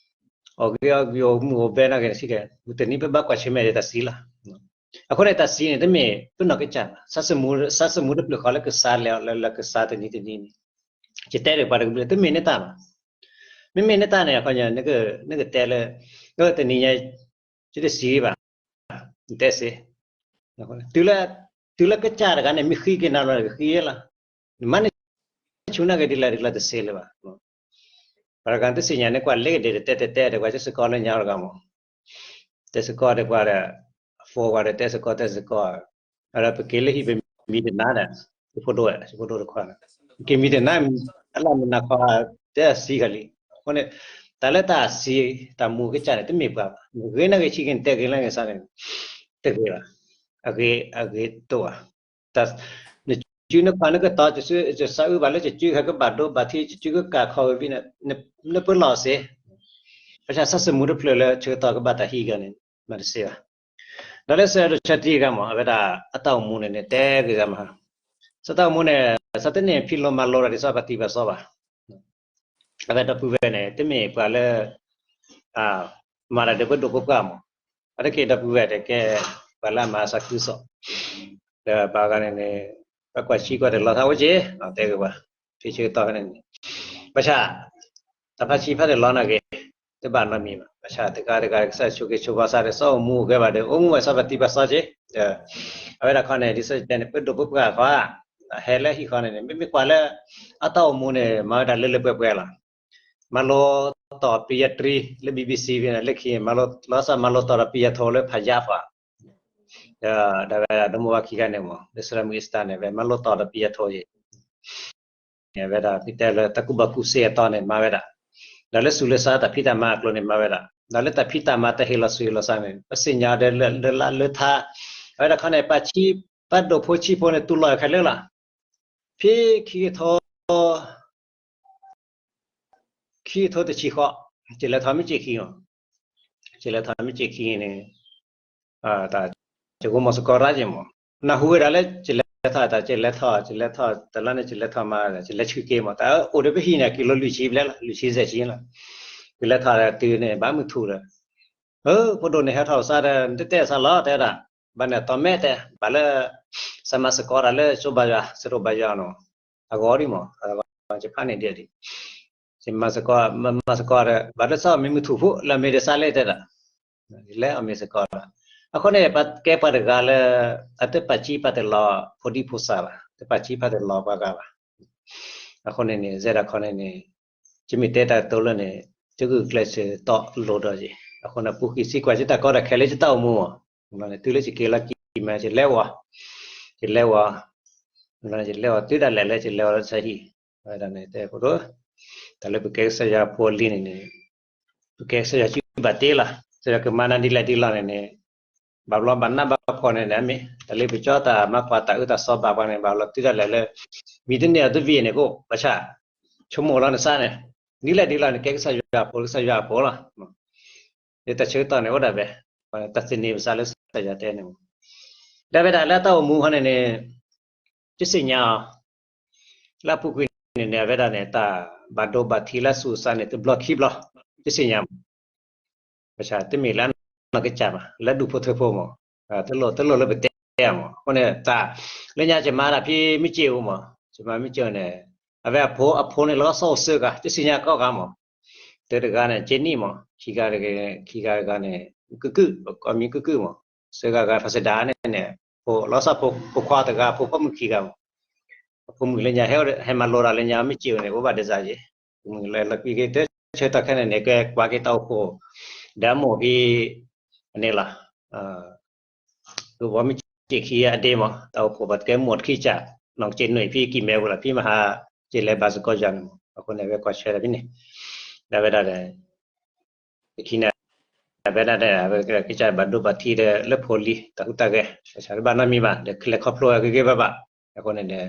အီၣ်ဂ့ၤအီၣ်ဂ့ၤ အိၣ်မုာ်အိၣ်ဘဲနာ်က့ၤဆံးက့ၤ မုၢ်တနံၤပဘၣ်ကွၢ်ဆၢၣ်မဲာ်ဒီးတၢ်စံးလီၤ. အဃိန့ၣ် တၢ်စံးန့ၣ် တမ့ၢ်ပနီၢ်ကစၢ်ဘၣ်, စးစမူ စးစမူတဖျၢၣ်ဃီလၢကစၢ်လဲၤအီၤလၢ လၢကစၢ်တနံၤတနံၤန့ၣ် ယတဲဒီးပှၤတကဘျုး တမ့ၢ်န့ၢ်တၢ်ဘၣ်. မ့မ့ၢ်န့ၢ်တၢ်န့ၣ် အခီညါ နကတဲလၢ တနံၤညါ ယတစံးဘၣ်, နတဲစ့ၢ် တုၤလၢကစၢ်တဂၤန့ၣ် မ့ၢ်ဃံက့ၤနၤလီၤ ကဃံလီၤ. နမၤန့ၢ်ဆူၣ်နာ်က့ၤဒ်လဲၣ်ဒ်လဲၣ်တစ့လၢၤဘၣ်. ပှၤတဂၤတသ့ၣ်ညါန့ၣ် ကွၢ်လၢကဒဲးတတဲတဲတဲဒီး ပှၤတဲစ့ၢ်ကီးလၢညါတဂၤမး တဲစ့ၢ်ကီးဒီးပှၤဒီး အဖိဝဲဒီးတဲစ့ၢ်ကီးတဲစ့ၢ်ကီး ဒီးပက့ၤလၢဟံၣ်ပမံတနါဒီး ယဖိဒိၣ် ယဖိဒိၣ်တခွါ က့ၤမံတနါ အလၢမနၤခီ တဲအစံးဂၤလံ. အဃိန့ၣ် တၢ်လၢတၢ်စံး တၢ်မူကစၢ်န့ၣ် တမ့ၢ်ပှၤဘၣ်. ဂ့ၤနာ်က့ၤဆံးက့ၤ နတဲဂ့ၤလၢနစၢ်န့ၣ် တဂ့ၤဘၣ်. အဂ့ၤ အဂ့ၤတအိၣ်ဘၣ်. နစုနခွါနကတီၤ စးအုးဘၣ်လၢ ကစုဟဲကဘၣ်ဒိဘၣ်ထံး ကစုကကၣ်ခီဝံၤ နပၢလီၤစ့ၢ် ဘၣ်ဆၣ်စးစမူတဖျၢၣ်လၢဆၢကတီၢ်ကဘၣ်တၢ်ဟံးဂၤန့ၣ် မၤတစ့ဘၣ်. ဒီးလၢဆၢဒိၣ်ဆၢတံၢ်ဂၤမး အဝဲဒၣ်အတၢ်အိၣ်မူန့ၣ်န့ၣ် တဲဂ့ၤဂၤမး စးတၢ်အိၣ်မူန့ၣ် စးတန့ၢ်ဖံးလိမၤလိတၢ်ဒ်သိးပှၤတံၢ်ပှၤစီဘၣ်. အဝဲဒီပုၢ်ဝဲၢ်န့ၣ် တမ့ၢ်ပှၤလၢ မၤတၢ်ဒီးပဒိၣ်ပပှၢ်မး, အတက့ၢ်ဒီပုၢ်ဝဲၢ်တကဲ ပှၤလၢအမၤအသးခုကစီၣ်, ဒီးဘၣ်ဂၤန့ၣ်န့ၣ် ဘၣ်ကွၢ်ဆံကွၢ်တၢ်လီၤသးအိၣ်က့ၤ တဲဂ့ၤဝဲ, ဖဲဆၢကတီၢ်ဖဲန့ၣ်န့ၣ် ဘၣ်ဆၣ် တၢ်ဖးဆံဖးတၢ်လီၤနာ်က့ၤ တဘၣ်နီတမံၤဘၣ်. ဘၣ်ဆၣ်တဂၤတဂၤကစၢ်ဆိၣ်ဂ့ၤဆိၣ်ဝါသးဒီး စီၤအိၣ်မူအိၣ်ဂဲၤဘၣ်ဒီး အိၣ်မူဝဲစီၤပှၤတံၢ်ပှၤစီက့ၤ, ဒီး အဝဲဒၣ်ခီန့ၣ် ဒ်သိးတဲန့ၣ် ပဒိၣ်ပပှၢ်ခီ ဟဲလၢဟံၣ်ဃီန့ၣ်န့ၣ် မ့မ့ၢ်ကွၢ်လၢ အတၢ်အိၣ်မူန့ၣ် မၤဝဲဒၣ်လၢလၢပှဲၤပှဲၤလီၤ. မၤလိတီၢ်ပယၤတြံ လၢ ဘီဘီစံ ဖဲန့ၣ် လၢခံ လီၤစၢ်မၤလိတီၢ်ဒီးပယၤထိၣ်လၢဖးယါဖး ဒီးဝဲဒၣ်ဒိၣ်မူဘၣ်ခံဂၤန့ၣ်မး လၢစရမုၢ်အ့စတၢ်န့ၣ် ဝဲမၤလိတီၢ်ဒီးပယၤထိၣ်ယဲၢ် ဝဲဒၣ်ဖဲတဲလၢတၢ်ကူၣ်ဘၣ်ကူၣ်သ့အတီန့ၣ် မၤဝဲဒၣ်, ဒီးလၢသူၣ်လၢသးတၢ်ဖံးတၢ်မၤအကျိၤန့ၣ် မၤဝဲဒၣ်, ဒီးလၢတၢ်ဖံးတၢ်မၤတၢ်ဟ့ၣ်လီၤသူၣ်ဟ့ၣ်လီၤသးန့ၣ် ပသ့ၣ်ညါဒီးလၢလၢလၢထါ, အဝဲဒၣ်ခီန့ၣ် ပှၤဆံ ပှၤဒိၣ်ဖိဆံးဖိန့ၣ် တူၢ်လိာ်ခဲလၢာ်လီၤ. ဖဲခံကထိ ခံကထိတဆံဃိး, ကလဲၤထီၣ်မ့ၢ်စ့ၢ်ခံမး, ကလဲၤထီၣ်မ့ၢ်စ့ၢ်ခံန့ၣ် တၢ် ကကိမီၤစ့ၢ်ကီးရၣ်က့ၤမး, နၢ်ဟူဝဲဒၣ်လၢ ကလဲၤထီၣ်တၢ် ကလဲၤထီၣ် ကလဲၤထီၣ် တလါန့ၣ် ကလဲၤထီၣ်မး ကလဲၤဆူၣ်က့ၤမး တၢ်အိၣ်ဒီးပဟံၣ်န့ၣ် ကံၤလိလွံၢ်ဆံဘျဲၣ်လီၤ လွံၢ်ဆံစဲးဆံလီၤ, ကလဲၤထီၣ်တုၤန့ၣ် ဘၣ်မုၢ်ထူၣ်ဒီး ဖိဒိၣ်န့ၣ်ဟဲထီၣ်စးဒီး နတတဲစးလီၤ တဲဒၣ်, ဘၣ်န့ၣ်တီမဲာ်တဲ ဘၣ်လၢ စးမၤစ့ၢ်ကီးတၢ်လၢစိဘါယွၤ စရိဘါယွၤနီၤ, အဂီၢ်ဒ်မး ယဖးန့ၣ်ဒ်ဒ် မၤစ့ၢ်ကီး မၤစ့ၢ်ကီးဒီး ဘၣ်လၢစးမ့ၢ်မုၢ်ထူၣ်ဖိ လၢအမ့ၢ်တစးလဲၣ်တဲဒၣ်, လဲၤအီၤမ့ၢ်စ့ၢ်ကီးလီၤ, အဃိန့ၣ် ပကဲပှၤတဂၤလၢ အတပာ်ဆံးပာ်တလီၤဖိဒံဖိသၣ်ဘၣ် တပာ်ဆံးပာ်တလီၤပှၤဂၤဘၣ်, အဃိန့ၣ်န့ၣ် စဲဒၣ်ခီန့ၣ်န့ၣ် ယမ့ၢ်တဲတၢ်ကတိၤလၢန့ၣ် ယဂုာ်ကျဲးစၢးတီလိၤဒီးယၤ, အဃိန့ၣ် ပူၤကွံာ်သံကွၢ်ယတၢ်ကီတၢ်ခဲလၢယတၢ်အိၣ်မူမး, တုၤလၢယက့ၤလီၤကံၢ်မဲ ယလဲၤဝဲ, ယလဲၤဝဲ, ယလဲၤဝဲ တုၤဒၣ်လဲာ်လၢယလဲၤဝဲလၢတၢ်ဟံၣ်, ဝဲဒၣ်န့ၣ်တဲအဃိဒီး တၢ်လၢပကဲကစၢ်ယွၤဖိအလံၤန့ၣ်န့ၣ် ပကဲကစၢ်ယွၤစုဘၣ်တ့လီၤ, ကစၢ်ယွၤကမၤနၤဒ်လဲၣ်ဒ်လဲၣ်န့ၣ်န့ၣ် ဘၣ်ဘျီဘၣ်နးဘၣ်ဖှီၣ်န့ၣ်န့ၣ် အမ့ၢ် တၢ်လၢပကၠီတၢ်မၤကွၢ်တၢ်အၢတၢ်သီဘၣ်ပှၤန့ၣ် ဘၣ်ဘျီတုၤဒၣ်လဲာ်လၢ မံၤတန့ၢ်အီၤတဘ့ၣ်န့ၣ်ကိး ဘၣ်ဆၣ် ဆိကမိၣ်လီၤနသးန့ၣ် ဒ်လဲၣ်ဒ်လဲၣ်န့ၣ် ကဲကစၢ်ယွၤအဖိ ကစၢ်ယွၤအဖိလီၤ, လၢတၢ်ဆၢကတီၢ်န့ၣ်အိၣ်ဒၣ်ဝဲ, တၢ်သန့ၤပသးလၢကစၢ်ယွၤတဲန့ၣ်မး, ဒီးဝဲဒၣ်လၢတၢ်အိၣ်မူခီန့ၣ်န့ၣ် ယသ့ၣ်ညါအီၤ လၢအပူၤကွံာ်န့ၣ်န့ၣ် အဝဲဒၣ်န့ၣ် တၢ်ဘၣ်ဒိဘၣ်ထံးလၢသူၣ်အသးန့ၣ် တဘျီခံဘျီ ယသ့ၣ်ညါမး, ဘၣ်ဆၣ်တမ့ၢ်လၢအနီၢ်ကစၢ်ဘၣ် လၢဒူၣ်ဖိထၢဖိမး, တလိၣ် တလိၣ်လၢပတဲအီၤမး, အဃိန့ၣ် တၢ် လၢညါယမၤတၢ်ဖဲမုၢ်စ့ၢ်အိၣ်မး, ယမၤမုၢ်စ့ၢ်န့ၣ် အဝဲအဖိ အဖိန့ၣ်လီၤဆီအိၣ်သၢဂၤ ယသ့ၣ်ညါကိးဂၤမး, တၢတဂၤန့ၣ် က့နံၣ်မး, ခံဂၤတဂၤ ခံဂၤတဂၤန့ၣ် ကုၢ်ကုၢ် အမံၤကုၢ်ကုၢ်မး, သၢဂၤဂၤ ဖးစဒါန့ၣ်န့ၣ် ဖိလီၤဆီဖိ ဖိခွါတဂၤ ဖိဖိမုၣ်ခံဂၤမး, အဖိမုၣ်လၢညါ ဟဲမၤလိတၢ်လၢညါမုၢ်စ့ၢ်န့ၣ် အိၣ်ဘၣ်ဒ်စးယဲ, ဖိမုၣ်လၢလီၤကွံာ်က့ၤတဆၢတီၢ်ခဲန့ၣ်န့ၣ် ကဲကွၢ်က့ၤတၢ်အိၣ်ဖှိၣ် ဒီးအမိၢ်ဖဲ အန့ၣ်လီၤ ဒ်ပမ့ၢ်စ့ၢ်ခံအဒ့မး တၢ်အိၣ်ဖှိၣ်ပှၤတကဲမိၢ်တခံကၢ် နီၢ်ကစ့ၢ်နွံဖဲကံၢ်မဲပူၤလီၤ ဖဲမဟါ က့ၤလဲၤဘါသကိးယွၤန့ၣ်မး အဃိန့ၣ် အဝဲကွၢ်ဆၢတၢ်ဖဲန့ၣ် ဒီးဝဲဒၣ်ဒီး က့ၤခံန့ၣ် ဝဲဒၣ်ဒီး အဝဲကစၢ်ဘၣ်ဒိဘၣ်ထံးဒီးလၢဖိလံၤ တၢ်ဟူးတၢ်ဂဲၤ ဘၣ်ဆၣ်တဘၣ်နီတမံၤဘၣ် ဒီးလဲၤခီဖျိဝဲဂ့ၤဂ့ၤဘၣ်ဘၣ် အဃိန့ၣ်ဒီး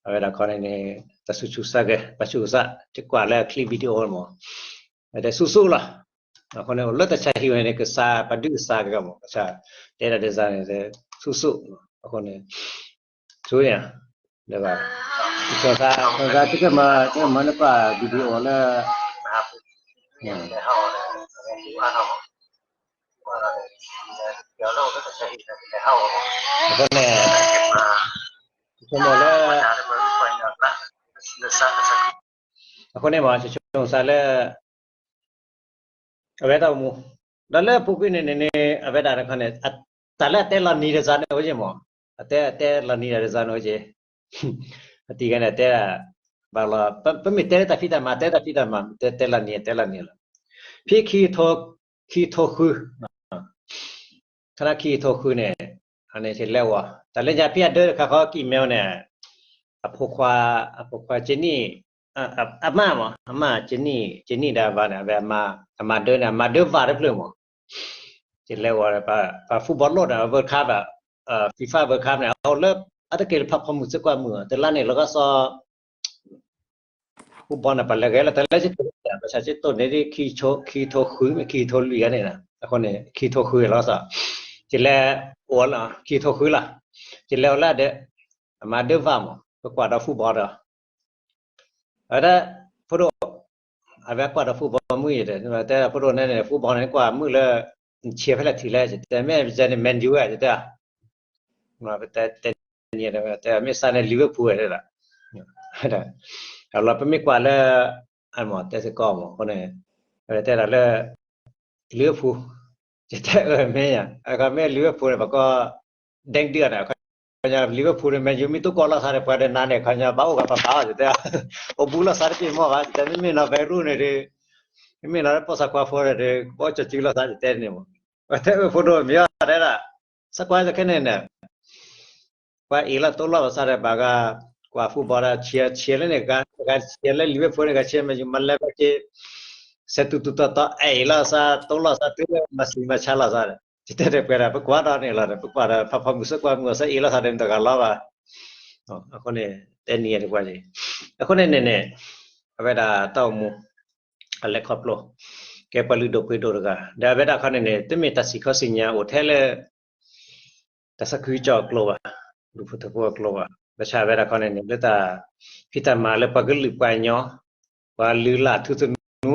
အဝဲဒၣ်ခီန့ၣ်န့ၣ် တၢ်သူၣ်ဆူၣ်သးဂဲၤ ပှၤဆူၣ်ကစၢ် ကကွၢ်လၢ clip video မး ဒီးဆူၣ်ဆူၣ်လီၤ အဃိန့ၣ် အိၣ်လၢတၢ်ဆါဟံၣ်ဝဲန့ၣ် ကစၢ်ပှၤဒုးကစၢ်ကဂၤမး ကစၢ်တဲဒၣ်ဒ်စၢ်န့ၣ် ဆူၣ်ဆူၣ် အဃိန့ၣ် ဆိယၤ ဒ်ဘၣ် ဆိသး ဆိသး တကမၤ တကမၤနကွၢ် video လၢ အဃိန့ၣ် ဆိကမိၣ်လၢ အဃိန့ၣ်မ့ၢ် ဆိကမိၣ်သးလၢ အဝဲတၢ်အိၣ်မူ ဒီးလၢအပူၤကွံာ်န့ၣ်န့ၣ် အဝဲဒၣ်တခါန့ၣ် တၢ်လၢအတဲလီၤနံၤတစၢ်န့ၣ်အိၣ်က့မ့ၢ် အတဲ အတဲလီၤနံၤတစၢ်န့ၣ်အိၣ်က့ အတံၤကဲန့ၣ် တဲ ဘၣ်လီၤ ပမ့ၢ်တဲလၢတၢ်ဖံးတၢ်မၤ တဲတၢ်ဖံးတၢ်မၤ တဲ တဲလီၤနံၤ တဲလီၤနံၤလီၤ ဖဲ ခံထိဃု ခါနၢ်ခံထိဃုန့ၣ် အန့ၣ် ယလဲၤဝဲ တၢ်လၢညါဖဲအဒၢတခါဃီ ကံၢ်မဲဝဲန့ၣ် အဖိခွါ အဖိခွါကနံၣ် အမါမး အမါကနံၣ် ကနံၣ်ဒၣ်ဘၣ်န့ၣ် အဝဲအမၤဒၢန့ၣ် အမၤဒၢဘၣ်တဖျၢၣ်မး ယလဲၤဝဲ ပှၤ football လိၣ်ဒီး World Cup ဘၣ် FIFA World Cup န့ၣ် အအိၣ်လၢ အတက့ၢ်လၢဖးဖီမုၢ်စ့ၢ်ကွၢ်မုၢ် တလါန့ၣ် လီၤကီၢ်စီ football န့ၣ် ပှၤလဲၤဂဲၤလီၤ တၢ်လၢယတိၢ်န့ၣ် ဘၣ်ဆၣ်ယတိၢ်န့ၣ် ခံထိဃု မ့ၢ်ခံထိလွံၢ်န့ၣ် အဃိန့ၣ် ခံထိဃုလီၤစီ ယလဲၤအိၣ်လၢ ခံထိဃုလီၤ ယလဲၤအိၣ်လၢအဒၢ အမၤဒၢဘၣ်မး ပကွၢ်ဒီး football ဒီး အဝဲဒၣ် ဖိဒိၣ် အဝဲကွၢ်ဒီး football မုၢ်ယဲၢ်ဒီး တဲ ဖိဒိၣ်န့ၣ်န့ၣ် football န့ၣ် ကွၢ်မုၢ်လၢ ဆဲးဖဲလဲၣ်ထံးလဲၣ် ယတဲ မ့ၢ်ယတဲန့ၣ် Man U ဧါ ယတဲ ပတဲတဲန့ၣ် တဲမ့ၢ်စးန့ၣ် Liverpool ဝဲတဲဒၣ် အလီၤ ပမ့ၢ်ကွၢ်လၢ အမ့ၢ်တဲစ့ၢ်ကီးမး အဃိန့ၣ် အဝဲတဲဒၣ်လၢ Liverpool ယတဲအၢ မ့ၢ်ယါ အခီမ့ၢ် Liverpool န့ၣ် ပကီၢ် ဒဲကဒုန့ၣ် အခီ Liverpool န့ၣ် Man U မ့ၢ်တကိးလိာ်သးဒီး ပှၤဒီးနၤန့ၣ် အခီညါ ဘၣ်အိၣ်ဂၤပပာ်အီၤ ယတဲ အိၣ်ဘူးလိာ်သးတက့ၢ်မ့ၢ်ဘၣ် ယတဲ မ့မ့ၢ်နီၢ် Beirut န့ၣ်ဒီး မ့မ့ၢ်နီၢ်လၢပိာ်စၢ်ခွါဖိန့ၣ်ဒီး ဘၣ်အိၣ်ကၠီၤစုလိာ်သး ယတဲန့ၣ်မး ပတဲအၢ ဖိဒိၣ်မ့ၢ်အီၤတဲဒၣ် စးကွၢ်တခဲန့ၣ်န့ၣ် ပှၤအ့ၣ်လီၤတိၢ်လီၤဘၣ်ဆၣ်ဒီး ဘၣ်ဂၤ ကွၢ် football ဒီး ဆဲး ဆဲးလၢန့ၣ် ဂၤဆဲးလၢ Liverpool န့ၣ် ဂၤဆဲး Man U မၤလဲၤဘၣ်က့ၤ ဆဲးတူၤတူၤတီၤတီၤ အ့ၣ်လီၤသး တိၢ်လီၤသး တုၤလၢမၤစံမၤဆါလိာ်သးဒီး ယတဲဒီးပှဲၤဒီး ပကွၢ်ဒီးန့ၣ်လီၤဒီး ပကွၢ်ဒီး ဖးဖီမုၢ်စ့ၢ်ကွၢ်မုၢ်အီၤ စးအ့ၣ်လီၤသးဒီး မတဂၤလီၤဘၣ် အဃိန့ၣ် တဲနံၤတကွၢ်က့ၤ အဃိန့ၣ်န့ၣ်န့ၣ် အဝဲဒၣ်တၢ်အိၣ်မူ အလဲၤခီဖျိ ကဲပှၤလုၢ်ဒိၣ်ပှ့ၤဒိၣ်တဂၤ ဒီးအဝဲဒၣ်ခီန့ၣ်န့ၣ် တမ့ၢ်တၢ်စံၣ်ခီစံၣ်ညါအိၣ်ထဲလၢ တၢ်သးခုကစီၣ်အကျိၤဘၣ်, ဒူဖိသဝီဖိအကျိၤဘၣ်, ဘၣ်ဆၣ်ဝဲဒၣ်ခီန့ၣ်န့ၣ် လၢတၢ်ဖံးတၢ်မၤလၢပှၤကလုာ်ပှၤကညီ, ပှၤလုၢ်လၢ်ထူသနူ,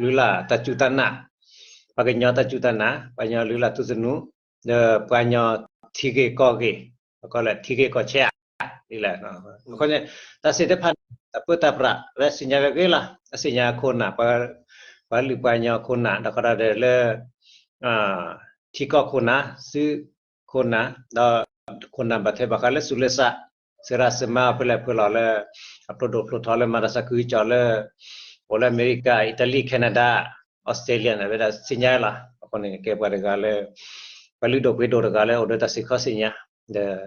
လုၢ်လၢ်တၢ်စူၢ်တၢ်နာ်, ပှၤကညီတၢ်စူၢ်တၢ်နာ်, ပှၤကညီလုၢ်လၢ်ထူသနူ, ဒီးပှၤကညီထံဂ့ၢ်ကီၢ်ဂ့ၢ်, ပကိးလၢထံဂ့ၢ်ကီၢ်ဆၢဧါ, ဒ်လဲၣ်, အဃိန့ၣ် တၢ်စ့ၢ်တဖၣ်န့ၣ် တၢ်ပၢတၢ်ပြး အဝဲသ့ၣ်ညါဝဲဂ့ၤလီၤ, အသ့ၣ်ညါအခိၣ်နၢ်, ပှၤလုၢ်ပှၤကညီအခိၣ်နၢ် ဒီးဃီဒီးလၢ ထံကီၢ်ခိၣ်နၢ်, စုခိၣ်နၢ်, ဒီးခိၣ်နၢ်ဘၣ်ထွဲဘၣ်ဃးလၢသူၣ်လၢသး, စရၣ်စမါဖဲလဲၣ်ဖဲလဲၣ်လၢ အဖျိဒိၣ်ဖျိထီလၢမၤတၢ်သးခုကစီၣ်လၢ အိၣ်လၢအမဲရကၤ, အံၣ်တလံ, Canada, Australia န့ၣ် အဝဲဒၣ်သ့ၣ်ညါလီၤ. အဃိန့ၣ် ကဲပှၤတဂၤလၢ ပှၤလုၢ်ဒိၣ်ပှ့ၤဒိၣ်တဂၤလၢအိၣ်ဒီးတၢ်စံၣ်ခီစံၣ်ညါ, ဒီး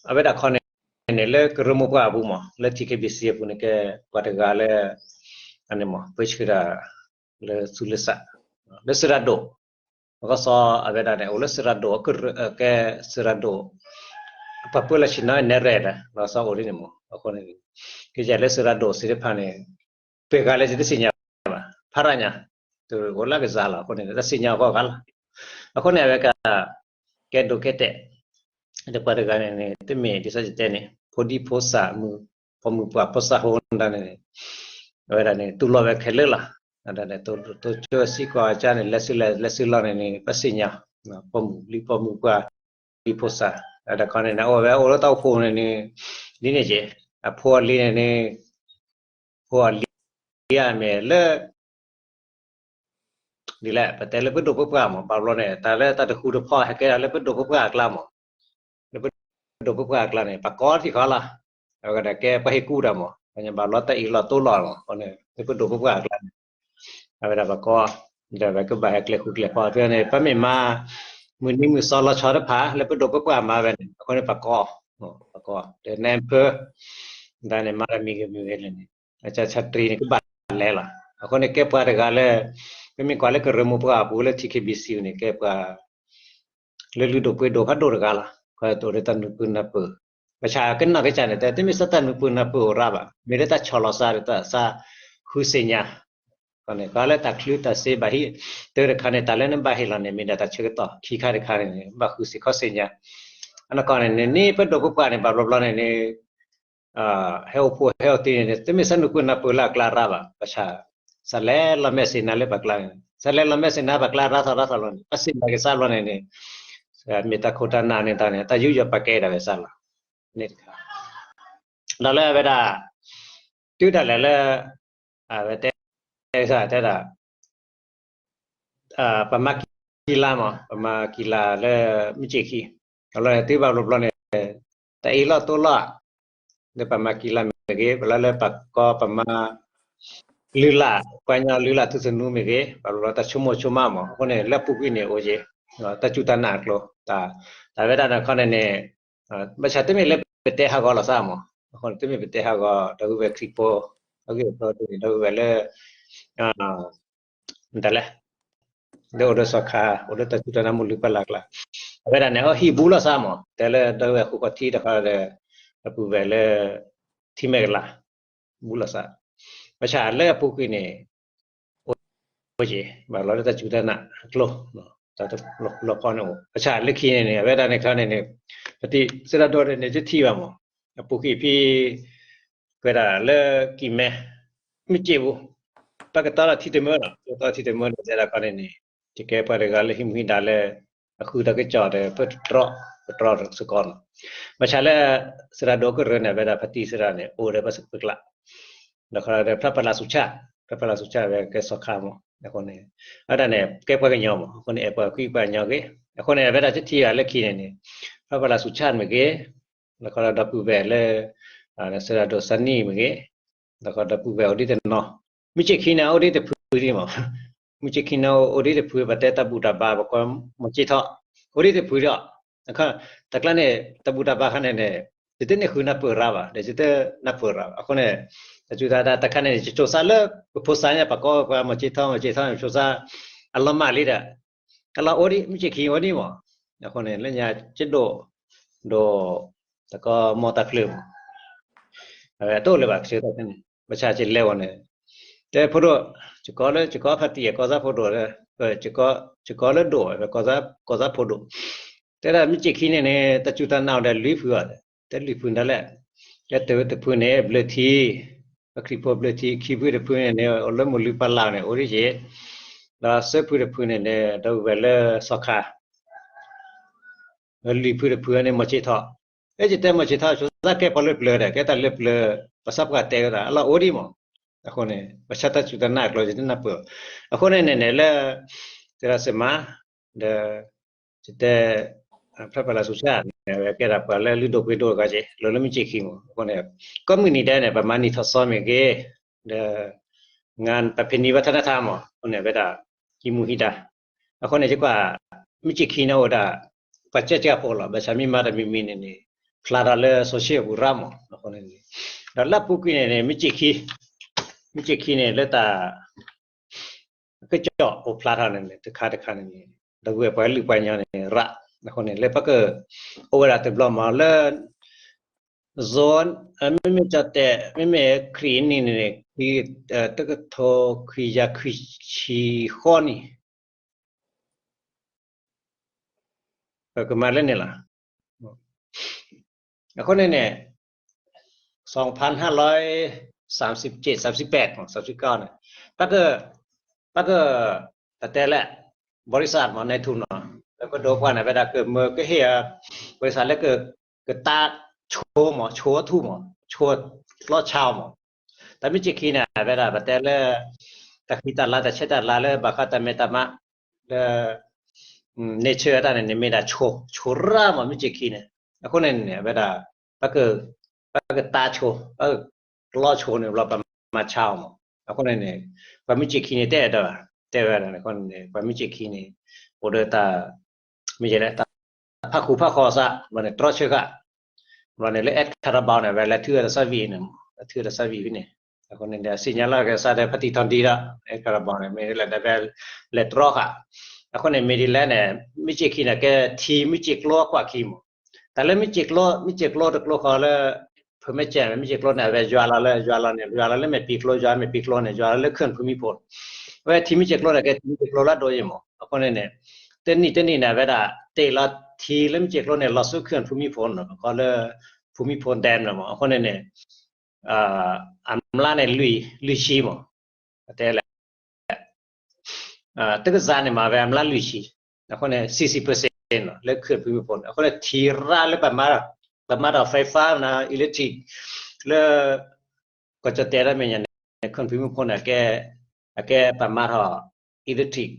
အဝဲဒၣ်ခီန့ၣ်န့ၣ် လၢကရၢမိၢ်ပှၢ်အပူၤမး လၢ ထံ ခ့ ဘံ စံ အပူၤန့ၣ် ကဲပှၤတဂၤလၢ အန့ၣ်မး ပၢဆှၢတၢ်လၢသူၣ်လၢသး လၢစရၣ်ဒိၣ်, ပကစီအဝဲဒၣ်န့ၣ် အိၣ်လၢစရၣ်ဒိၣ် ကဲစရၣ်ဒိၣ် ပှၤပၢလီၢ်ဆ့ၣ်နီၤနဲၣ်ရဲၣ်ဒီး ပကစီအိၣ်ဒ်န့ၣ်မး အဃိန့ၣ် ကယဲၢ်လၢစရၣ်ဒိၣ်စ့ၢ်တဖၣ်န့ၣ် ပှဲၤဂၤလၢယတသ့ၣ်ညါဘၣ် ဖးရၣ်ညါ တအိၣ်လၢကစၢ်လီၤ အဃိန့ၣ် တသ့ၣ်ညါအဂီၢ်ဂၤလီၤ. အဃိန့ၣ် အဝဲက ကဲဒိးကဲတဲာ် ဒီးပှၤတဂၤန့ၣ်န့ၣ် တမ့ၢ်ဒ်သိးယတဲန့ၣ် ဖိဒံဖိသၣ်မုၣ် ဖိမုၣ်ပှၢ်ဖိသၣ်ဖိဒၣ်န့ၣ် အဝဲဒၣ်န့ၣ် တူၢ်လိာ်ဝဲခဲလၢာ်လီၤ. ဒ်န့ၣ် တိစၢစံကီၢ်အကါန့ၣ် လဲၤဆူလဲၤဆူလီၢ်န့ၣ်န့ၣ် ပသ့ၣ်ညါ ဖိမုၣ်လံဖိမုၣ်ပှၢ်လံဖိသၣ် ဒီးခီန့ၣ်န့ၣ် အိၣ်ဝဲအိၣ်လၢတၢ်အိၣ်ဖှိၣ်န့ၣ်န့ၣ် ဒ်န့ၣ်က့ အဖိအလံၤန့ၣ်န့ၣ် ဖိအလံၤအမ့ၢ်လၢ ဒ်လဲၣ် ပတဲလၢပဒိၣ်ပပှၢ်မး ဘၣ်ဘျီန့ၣ် တၢ်လၢတၢ်တဃူတဖိး ဟဲကဲဒၣ်လၢပဒိၣ်ပပှၢ်အကျါမး လၢပဒိၣ်ပပှၢ်အကျါန့ၣ် ပှၤကိးထံၣ်ဃီလီၤ. အဝဲကဒၣ်ကဲပှၤဟ့ၣ်ကူၣ်တၢ်မး ဘၣ်ဘျီတၢ်အ့ၣ်လိာ်တိလိာ်မး လၢပဒိၣ်ပပှၢ်အကျါန့ၣ် အဝဲဒၣ်ပှၤကိး ဒီးဝဲကဘၣ်ဟဲကျဲဃူကျဲဖိး တုၤန့ၣ် ပမ့ၢ်မၤ မုၢ်နံၤမုၢ်သီလီၤဆီတဖၣ် လၢပဒိၣ်ပပှၢ်မၤဝဲန့ၣ် အဃိန့ၣ် ပှၤကိး ပှၤကိး ဒီးနဲဖၢ ဒ်န့ၣ် မၤတၢ်မံၤဂ့ၤမုၢ်ဂ့ၤန့ၣ် အကၢ်ဆၣ်တြံၤန့ၣ် ကဘၣ်လဲၤလီၤ. အဃိန့ၣ် ကဲပှၤတဂၤလၢ ပမ့ၢ်ကွၢ်လၢကရၢမိၢ်ပှၢ်အပူၤလၢ ထံ ခ့ ဘံ စံ န့ၣ် ကဲပှၤ လၢလုၢ်ဒိၣ်ပှ့ၤဒိၣ်ဖးဒိၣ်တဂၤလီၤ. ပှၤတအိၣ်ဒီးတၢ်နုာ်ပၢၢ်နၢ်ပၢၢ် ဘၣ်ဆၣ်ကနီၢ်ကစၢ်န့ၣ် တမ့ၢ်စးတၢ်နုာ်ပၢၢ်နၢ်ပၢၢ်အိၣ်ရၣ်ဘၣ် မ့ၢ်လၢတၢ်ဆီၣ်လီၤသးဒီးတၢ်သးဃုသ့ၣ်ညါ ကီးလၢတၢ်ချုးတၢ်စ့ဘၣ်ဟ့ၣ် တၢ်တခါန့ၣ် တၢ်လၢနဘၣ်ဟ့ၣ်လီၤန့ၣ် မ့ၢ်ဒၣ်တၢ်ဆၢကတီၢ် ခံခါတခါန့ၣ် ဘၣ်ဃုစ့ၢ်ခီၣ်သ့ၣ်ညါ အနီၢ်ကီၢ်န့ၣ်န့ၣ် ပဒိၣ်ပပှၢ်န့ၣ် ဘၣ်ဘျီဘျီန့ၣ်န့ၣ် ဟဲအိၣ်ဖှိၣ်ဟဲအိၣ်တ့ၢ်န့ၣ်န့ၣ် တမ့ၢ်ဆၢနုာ်ကွံာ်နၢ်ပၢၢ်လၢအကျါရၢ်ဘၣ်, ဘၣ်ဆၣ် စးလဲၤလီၤမဲာ်ဆ့ၣ်နၤလၢပှၤကျါန့ၣ်, စးလဲၤလီၤမဲာ်ဆ့ၣ်နၤပှၤကျါရၢ်ထီၣ်ရၢ်ထီၣ်လီၤန့ၣ် ပစံးဘၣ်က့ၤစးဘျီန့ၣ်န့ၣ် မ့ၢ်တၢ်ခိၣ်တၢ်နၢ်န့ၣ်တၢ်န့ၣ် တၢ်ယူးယီၣ်ပာ်ကဲဒၣ်ဝဲစးလီၤ, န့ၣ်တခါ ဒီးလၢအဝဲဒၣ် တုၤဒၣ်လဲာ်လၢ အဝဲတဲ တဲဒၣ် ပမၤကံလၤမး ပမၤကံလၤလၢမုၢ်ကၠ့ၣ်ခံ, အလီၢ်န့ၣ် တုၤဘၣ်ဘျီဘျီန့ၣ် တၢ်အ့ၣ်လိာ်တိလိာ် လၢပမၤကံလၤမ့ၢ်ဂ့ၤ ပလၢလၢပှၤကီပမၤ လုၢ်လၢ် ပှၤကညီလုၢ်လၢ်ထူသနူမ့ၢ်ဂ့ၤ ဘၣ်ဘျီတၢ်ဆိကမိၣ်ဆိကမးမး အဃိန့ၣ် လၢအပူၤကွံာ်န့ၣ်အိၣ်က့ၤ တၢ်စူၢ်တၢ်နာ်အကျိၤ တၢ်ဝဲဒၣ်န့ၣ်ခီန့ၣ်န့ၣ် ဘၣ်ဆၣ်တမ့ၢ်လၢပတဲဟးဂီၤလီၤသးမး အဃိန့ၣ် တမ့ၢ်ပတဲဟးဂီၤ ဒီပုၢ်ဝဲၢ်ခရံာ်ဖိ အဂ့ၢ်အကျိၤန့ၣ် ဒီပုၢ်ဝဲၢ်လၢ မတၤလဲၣ် လၢအိၣ်ဒီးစီၤခါ အိၣ်ဒီးတၢ်စူၢ်တၢ်နာ်မုၢ်လုၢ်ပလၢ်ကျါ အဝဲဒၣ်န့ၣ် အဟံၣ်ဘူးလိာ်သးမး တဲလၢဒီပုၢ်ဝဲၢ်ဃုခီၣ်ထံးတခီဒီး ဒီပုၢ်ဝဲၢ်လၢ ထံမဲာ်ကလၤ ဘူးလိာ်သး ဘၣ်ဆၣ်လၢအပူၤကွံာ်န့ၣ် အိၣ်က့ၤ ဘၣ်လီၤလၢတၢ်စူၢ်တၢ်နာ်အကျိၤ တၢ်တလီၤဖီန့ၣ်အိၣ် ဘၣ်ဆၣ်လၢခံန့ၣ်န့ၣ် အဝဲဒၣ်န့ၣ်ခီန့ၣ်န့ၣ် ပတံၤစဲဒၣ်ဒိၣ်န့ၣ် ယထံၣ်ဘၣ်မး အပူၤကွံာ်ဖဲ ပဝဲဒၣ်လၢကံၢ်မဲ မုၢ်ကၠ့ၣ်ပူၤ ပကတီဒီးထံတမၢလီၤ ပကတီထံတမၢန့ၣ် တဲဒၣ်ခီန့ၣ်န့ၣ် ယကဲပှၤတဂၤလၢဟံးမူဟံးဒါလၢ အဃုတၢ်ကစီၣ်ဒီး ပတြီ ပတြီစ့ၢ်ကီးလီၤ ဘၣ်ဆၣ်လၢ စဲဒၣ်ဒိၣ်ကရၢန့ၣ် အဝဲဒၣ်ပတံၤစဲဒၣ်န့ၣ် အိၣ်ဒီးပှၤစၢဖှိၣ်ကျါ ဒီးခီဒီးဖျါပလၢ်ဆူၣ်ဆၣ် ဖျါပလၢ်ဆူၣ်ဆၣ်ဝဲကဲစီၤခါမး အဃိန့ၣ် အဝဲဒၣ်န့ၣ် ကဲပှၤကညီမး အဃိန့ၣ် အဲၣ်ပှၤကွံပှၤကညီဂ့ၤ အဃိန့ၣ် အဝဲဒၣ်တထံၣ်ဘၣ်လၢခံန့ၣ်န့ၣ် ဖျါပလၢ်ဆူၣ်ဆၣ်မ့ၢ်ဂ့ၤ ဒီးခီဒီးဒီပုၢ်ဝဲၢ်လၢ စဲဒၣ်ဒိၣ်စၢနံၣ်မ့ၢ်ဂ့ၤ ဒီးခီဒီးပုၢ်ဝဲၢ်အိၣ်ဒံးတနီၤ မုၢ်ကၠ့ၣ်ခံန့ၣ် အိၣ်ဒံးတဖုဒံးမး မုၢ်ကၠ့ၣ်ခံန့ၣ် အိၣ်ဒံးတဖု ပတဲတၢ်ဘူၣ်တၢ်ဘါ ပကိးမီၤကၠ့ၣ်ထီၣ် အိၣ်ဒံးတဖုဒီး တၢ်ကျါန့ၣ် တၢ်ဘူၣ်တၢ်ဘါခါန့ၣ်န့ၣ် ယတန့ၢ်ဃုနၢ်ပၢၢ်ရၢဘၣ် ဒီးယတနၢ်ပၢၢ်ရၢဘၣ် အဃိန့ၣ် တၢ်စူၢ်တၢ်နာ်တၢ်ခါန့ၣ် ယဆိစါလၢ ပဖိစါညါ ပကိးပှၤမီၤကၠ့ၣ်ထီၣ် မီၤကၠ့ၣ်ထီၣ်န့ၣ် ယဆိစါ အလီၤမၢ်လံဒီး အလီၤအိၣ်ဒံး မုၢ်ကၠ့ၣ်ခံအိၣ်ဒံးမး အဃိန့ၣ် လၢညါကၠ့ၣ်ဒိၣ် ဒိၣ် တၢ်ကီမီၤတၢ်ဖျၢၣ်မး အဝဲတအိၣ်လၢၤဘၣ် ကဆၢထၢၣ်န့ၣ် ဘၣ်ဆၣ်ကလဲၤဝဲန့ၣ် တဲဖိဒိၣ် ယကိးလၢ ယကိးဖါတံၢ် ယကိးသးဖိဒိၣ် ယကိးလၢဒိၣ် ကိးသးဖိဒိၣ် တဲဒၣ်မုၢ်ကၠ့ၣ်ခံန့ၣ်န့ၣ် တၢ်စူၢ်တၢ်နာ်အိၣ်ဒီးလွံၢ်ဖုအီၤ တဲလွံၢ်ဖုဒၣ်လဲာ် တဲတဖုန့ၣ် ဘျၢထံ ပှၤခရံာ်ဖိဘျၢထံ ခံဖုတဖုန့ၣ်န့ၣ် အိၣ်လၢမုၢ်လုၢ်ပလၢ်န့ၣ် အိၣ်ဒံးက့ၤ ဒီးသၢဖုတဖုန့ၣ်န့ၣ် ဒီပုၢ်ဝဲၢ်လၢစီၤခါ လွံၢ်ဖုတဖုန့ၣ် မီၤကၠ့ၣ်ထီၣ် အဲ ယတဲမီၤကၠ့ၣ်ထီၣ် ဆိသးကဲပှၤလၢပျၢၤဒီး ကဲတၢ်လၢပျၢၤ ပှၤစၢဖှိၣ်တဲဝဲဒၣ် အလီၢ်အိၣ်ဒံးမး အဃိန့ၣ် ဘၣ်ဆၣ်တၢ်စူၢ်တၢ်နာ်အကျိၤ ယတနၢ်ပၢၢ် အဃိန့ၣ်န့ၣ်န့ၣ်လၢ တဲဒၣ်စ့မး ဒီး ယတဲ ဖျါပလၢ်ဆူၣ်ဆၣ်န့ၣ် အဝဲကဲဒၣ်ပှၤလၢလုၢ်ဒိၣ်ပှ့ၤဒိၣ်အဂၤက့ၤ လီၤလၢမုၢ်ကၠ့ၣ်ခံမး အဃိန့ၣ် ကိးမုၢ်နံၤဒဲးန့ၣ် ပမၤနံၣ်ထီၣ်သီမ့ၢ်ဂ့ၤ ဒီး ငါပဖဲနံၤဝဲထီၣ်နါထါမး အဃိန့ၣ် အဝဲဒၣ် ဟံးမူဟံးဒါ အဃိန့ၣ် ယကွၢ် မုၢ်ကၠ့ၣ်ခံန့ၣ်အိၣ်ဒၣ် ပှၤကၢကၢဖိလီၤ ဘၣ်ဆၣ်မ့ၢ်မၤတၢ်မံၤမံၤန့ၣ်န့ၣ် ဖျါထီၣ်လၢ social အပူၤရၣ်မး အဃိန့ၣ် ဒီးလၢအပူၤကွံာ်န့ၣ်န့ၣ် မုၢ်ကၠ့ၣ်ခံ မုၢ်ကၠ့ၣ်ခံန့ၣ် လၢတၢ် ကစီၣ်အိၣ်ဖျါထီၣ်န့ၣ်န့ၣ် တခါတခါန့ၣ်န့ၣ် ဒီပုၢ်ဝဲၢ်ပှၤလုၢ်ပှၤကညီန့ၣ်ရၣ် အဃိန့ၣ် လၢပက အိၣ်ဝဲဒၣ်တဘျီမးလၢ ဇွန် မ့မ့ၢ်ကၠီၣ်တဲာ် မ့မ့ၢ်ခရံာ်နံၣ်န့ၣ်န့ၣ် ခံ တကထိ ခွံကယၤခွံဆံဃီနံၣ် ပကမၤလၢန့ၣ်လီၤ. အဃိန့ၣ်န့ၣ် สองพันห้าร้อยสามสิบเจ็ด สามสิบแปด สามสิบเก้า န့ၣ် ပက ပက ပတဲလဲၣ် บริษัท မး นายทุน နီၤ လၢပဒိၣ်ပှၢ်န့ၣ် ဝဲဒၣ်ကမၢကဟ့ၣ် ဘริษัท လၢက ကတၢ်ဆိမး ဆိအထူၣ်မး ဆိကျီဆါအီၤမး တၢ်မုၢ်ကၠ့ၣ်ခံန့ၣ် ဝဲဒၣ်ပတဲလၢ တၢ်ဃံတၢ်လၤ တၢ်ဆဲးတၢ်လၤလၢ ဘၣ်ဃးတၢ်မဲာ်တၢ်မါ လၢ nature အတၢ်န့ၣ်န့ၣ် မ့ၢ်ဒၣ်ဆိ ဆိရၣ်မး မုၢ်ကၠ့ၣ်ခံန့ၣ် အဃိန့ၣ်န့ၣ် အဝဲဒၣ် ပက ပကတၢ်ဆိ ပကကျီဆိန့ၣ် ဘျီပမၤဆါအီၤမး အဃိန့ၣ်န့ၣ် ပှၤမုၢ်ကၠ့ၣ်ခံန့ၣ် တဲဒီး တဲဝဲဒၣ်န့ၣ် အဃိန့ၣ် ပှၤမုၢ်ကၠ့ၣ်ခံန့ၣ် အိၣ်ဒီးတၢ် မ့ၢ်ယဲလဲၣ် တၢ်ဖးခူၣ်ဖးဃီသး ဘျီန့ၣ် တြီဆၢဃာ် ဘျီန့ၣ် လၢ အဲးခါရဘီ န့ၣ် ဝဲလဲၤထုးအတၢ်ဆါဝံၤန့ၣ် လဲၤထုးအတၢ်ဆါဝံၤဖဲန့ၣ် အဃိန့ၣ် စံၣ်ညီၣ်လၢကစၢ်ဒီး ဖါတံၢ်ထီၣ်ဒံဒီး အဲးခါရဘီ န့ၣ် မ့ၢ်လၢဒၣ်ဝဲ လဲၤတြီဃာ် အဃိန့ၣ် မ့ၢ်ဒ်လဲၣ်န့ၣ် မုၢ်ကၠ့ၣ်ခံန့ၣ် ကဲထံမုၢ်ကၠ့ၣ်ကျိအကွၢ်ခံမး တၢ်လၢမုၢ်ကၠ့ၣ်ကျိ မုၢ်ကၠ့ၣ်ကျိတကျိဃီလၢ ဖုမဲာ်ကၠဲၣ် မုၢ်ကၠ့ၣ်ကျိန့ၣ် အဝဲယွၤလီၤလၢ ယွၤလီၤန့ၣ် ယွၤလီၤလၢမဲာ်ပံၤကျိ ယွၤမဲာ်ပံၤကျိန့ၣ် ယွၤလီၤလၢခၢၣ်ဖုမံဖိ အဝဲထံမုၢ်ကၠ့ၣ်ကျိန့ၣ် ကဲထံမုၢ်ကၠ့ၣ်ကျိလၢအဒိၣ်အံၤမး အဃိန့ၣ်န့ၣ် တနံၣ်တနံၣ်န့ၣ် အဝဲဒၣ်တ့ၢ်လီၤထံလၢမုၢ်စ့ၢ်ကျိန့ၣ် လီၤဆူ Karen ဖုမံဖိန့ၣ် ပကိးလၢ ဖုမံဖိ dam န့ၣ်မး အဃိန့ၣ်န့ၣ် အမျးန့ၣ် လွံၢ်ဆံမး တဲလဲၣ် တကစၢ်န့ၣ်မး အဝဲအမျးလွံၢ်ဆံ အဃိန့ၣ် sixty percent လၢ Karen ဖုမံဖိန့ၣ် အဃိန့ၣ် ထံရၣ်လၢပမၤ ပမၤထီၣ် ไฟฟ้า န့ၣ် electric လၢ ကီၢ်ကၠီၣ်တဲာ်တၢ်မဲာ်ညါန့ၣ် Karen ဖုမံဖိန့ၣ် အကဲပမၤထီၣ် electric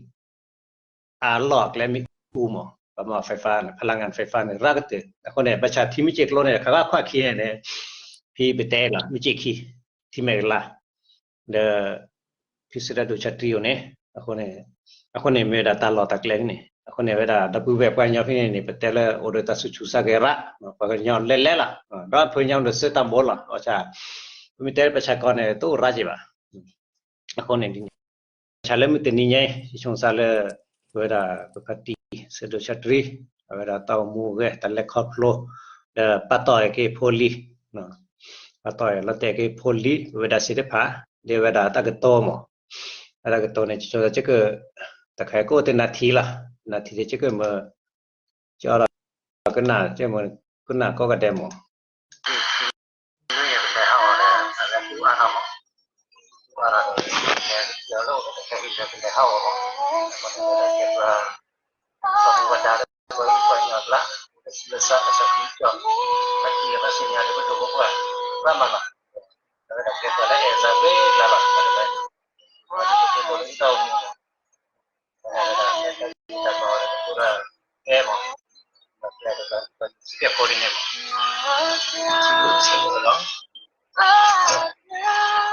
အလီၢ်အကျဲမ့ၢ်အူမး ပမၤ ไฟฟ้า န့ၣ် พลังงานไฟฟ้า န့ၣ် ရၣ်ကတၢၢ် အဃိန့ၣ် ဘၣ်ဆၣ်ထံမုၢ်စ့ၢ်ကျိန့ၣ် ခးခီခွါခံန့ၣ် ဖဲပတဲလီၤ မုၢ်စ့ၢ်ခံ ထံမဲာ်ကလါ ဒီး ဖုစံးထီၣ်ဒိၣ်ဆၣ်တံၢ်အိၣ်န့ၣ် အဃိန့ၣ် အဃိန့ၣ်မ့ၢ်ဝဲဒၣ်တၢ်လီၢ်တၢ်ကျဲန့ၣ် အဃိန့ၣ်ဝဲဒၣ် ဒီပုၢ်ဝဲၢ်ပှၤကညီဖဲန့ၣ်န့ၣ် ပတဲလၢအိၣ်ဒီးတၢ်ဆူးဆူးစါကဲၤရၣ် ပှၤကညီလဲၤလဲၤလီၤ ဒီးဖိညီဒီးစၢတၢ်ဘိလီၤ ဘၣ်ဆၣ် ပမ့ၢ်တဲပဆၢကီးန့ၣ် တအိၣ်ရၣ်က့ၤဘၣ် အဃိန့ၣ် ဆၣ်လၢမုၢ်တနံၤညါ ယဆိကမိၣ်လၢ ပဝဲဒၣ်ပဖါတံၢ် စံးထီၣ်ဒိၣ်ဆၣ်တံၢ် အဝဲဒၣ်တၢ်အိၣ်မူအဂဲၢ် တၢ်လဲၤခီဖျိ ဒီးပာ်တီၢ်က့ၤဖိလံၤ ပာ်တီၢ်လီၤတဲာ်က့ၤဖိလံၤ ပဝဲဒၣ်သ့ၣ်တဖၣ် ဒ်ဝဲဒၣ်တၢ်ကတိၤမး အတၢ်ကတိၤန့ၣ် ကၠီကၠီကၠီကၢ တခါကိးတနၢ်ထံလီၤ နၢ်ထံတကၢမ့ၢ် ကၠီလီၤ ကနၣ် ကနၣ်ကိးဂၤဒဲးမး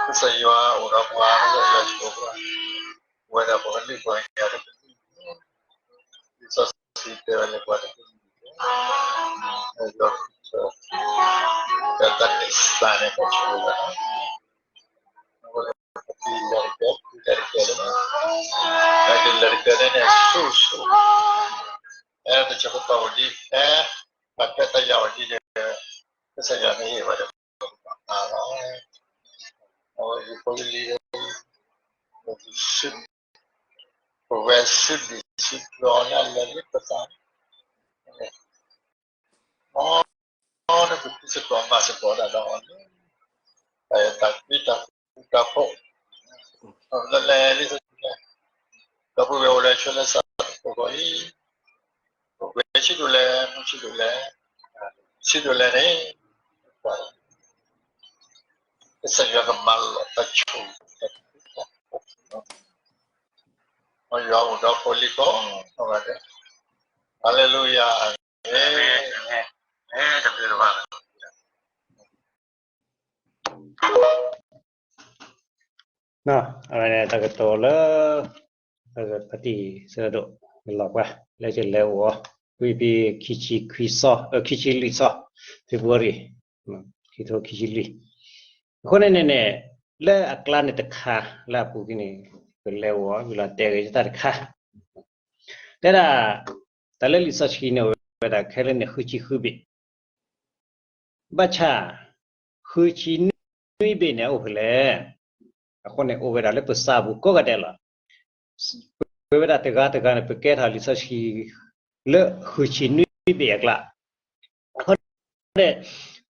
ကစၢ်ယွၤအိၣ်ဒီးပှၤ ကစၢ်ယွၤဆိၣ်ပှၤ ဝဲဒၣ်ပှၤကလုာ်ပှၤကညီတကလုာ် လံာ်စီဆှံတဲဝဲလၢပှၤတကလုာ် ယွၤခရံာ် တၢ်သးန့ၣ်ပှၤဆိၣ်ဝဲ ပတလၢတကဲ ပတလၢတကဲလၢ ပတလၢတကဲလၢန့ၣ် ဆိၣ်ဆိၣ် အဲၣ်ဒိးဆၢကတီၢ်ဝဲဒ် အဲၣ် ပှၤတဲတၢ်ယၤဝဲဒ်န့ၣ် ကစၢ်ယွၤမ့ၢ်ဟ့ၣ်ဝဲဒီး ပကဘၣ်မၤလီၤ. အဝဲယဖိယလံၤ ပဝဲစံးဘျုးစံးဖှိၣ် အီၤန့ၣ် အလၢလံပသး အီၤန့ၣ် ပဖံးစ့ၢ်ကီးမၤစ့ၢ်ကီးဒၣ်ဒီးအီၤန့ၣ် တၢ်အဲၣ်တၢ်ကွံတၢ်ဃူတၢ်ဖိး လၢလဲၤလံ ဒီပုၢ်ဝဲၢ်အိၣ်လၢဆၢလၢစးတကိးအံၤ ပဝဲဆံးဒိၣ်လဲၣ် မုၢ်ဆံးဒိၣ်လဲၣ် ဆံးဒိၣ်လဲၣ်န့ၣ် ကစၢ်ယွၤကမၤလီၤတၢ်ဆိၣ် ယွၤအိၣ်ဒီးဖိလံၤကိးဂၤဒဲး ဟါလ့လူယၤ အၤမ့ၣ် အဝဲန့ၣ်တၢ်ကတိၤလၢ ဖါတံၢ်စံးထီၣ်ဒိၣ် ကလီၤပှၤ လၢကလဲၤအိၣ်အီၤ ဝံၤဖဲခံဆံခွံသီ ခံဆံလွံၢ်သီ February ခံထိခံဆံလွံၢ် အဃိန့ၣ်န့ၣ်န့ၣ် လၢအကျါန့ၣ်တခါ လၢအပူၤကွံာ်န့ၣ် ကလဲၤအိၣ်အီၤ ဝံၤလီၤတဲာ်ဂ့ၤတၢ်တခါ တဲဒၣ် တၢ်လၢလံာ်စီဆှံန့ၣ် အိၣ်ဝဲဒၣ်ခဲလၢာ်န့ၣ် ဃုဆံဃုဘ့ၣ် ဘၣ်ဆၣ် ဃုဆံနွံဘ့ၣ်န့ၣ် အအိၣ်ဖဲလဲၣ် အဃိန့ၣ် အိၣ်ဝဲဒၣ်လၢပသးပူၤကိးဂၤဒဲးလီၤ. ပဝဲဒၣ်တဂၤတဂၤန့ၣ် ပကဲထီၣ်လံာ်စီဆှံ လၢဃုဆံနွံဘ့ၣ်အကျါ အဃိန့ၣ်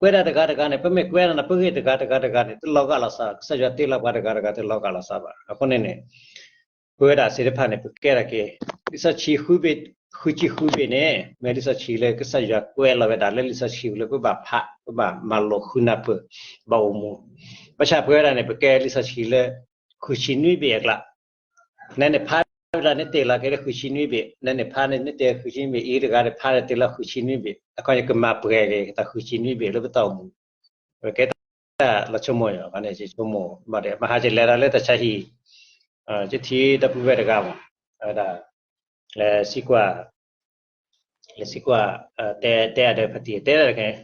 ပဝဲဒၣ်တဂၤတဂၤန့ၣ် ပမ့ၢ်ကွဲးန့ၣ် ပဂ့ၢ်တဂၤတဂၤတဂၤန့ၣ် တလီၤဂာ်လီၤသး ကစၢ်ယွၤတ့လီၤပှၤတဂၤတဂၤတလီၤဂာ်လီၤသးဘၣ်. အဃိန့ၣ်န့ၣ် ပဝဲဒၣ်သ့ၣ်တဖၣ်န့ၣ် ပကဲထီၣ်က့ၤ လံာ်စီဆှံဃုဘ့ၣ် ဃုဆံဃုဘ့ၣ်န့ၣ် မ့ၢ်လံာ်စီဆှံလၢကစၢ်ယွၤကွဲးလီၤဝဲဒၣ်လၢလံာ်စီဆှံလၢပဘၣ်ဖး ပဘၣ်မၤလိဃုနၢ်ပၢၢ် ဘၣ်အိၣ်မူ ဘၣ်ဆၣ်ပဝဲဒၣ်န့ၣ် ပကဲလံာ်စီဆှံလၢ ဃုဆံနွံဘ့ၣ်အကျါ နန့ၣ်ဖးဝဲဒၣ်န့ၣ်တ့ၢ်လီၤက့ၤလၢဃုဆံနွံဘ့ၣ် နန့ၣ်ဖးန့ၣ် နတ့ၢ်ဃုဆံနွံဘ့ၣ် အံၤတဂၤတဖးန့ၣ်တ့ၢ်လီၤဃုဆံနွံဘ့ၣ် အခီပညီကမၤပှဲၤက့ၤတၢ်ဃုဆံနွံဘ့ၣ်လၢပတၢ်အိၣ်မူ ပကဲတၢ်လီၤဆိကမိၣ်အီၤန့ၣ် ယဆိကမိၣ်ဘၣ်ဒီး မဟါယလဲၤဒီးလၢတၢ်ဆါဟံၣ် ယထံၣ်ဒီပုၢ်ဝဲၢ်တဂၤမး အဝဲဒၣ် လဲၤစံးကွၢ် လဲၤစံးကွၢ် တဲ တဲအဒၢးဖါတံၢ် တဲဒၣ်တက့ၢ်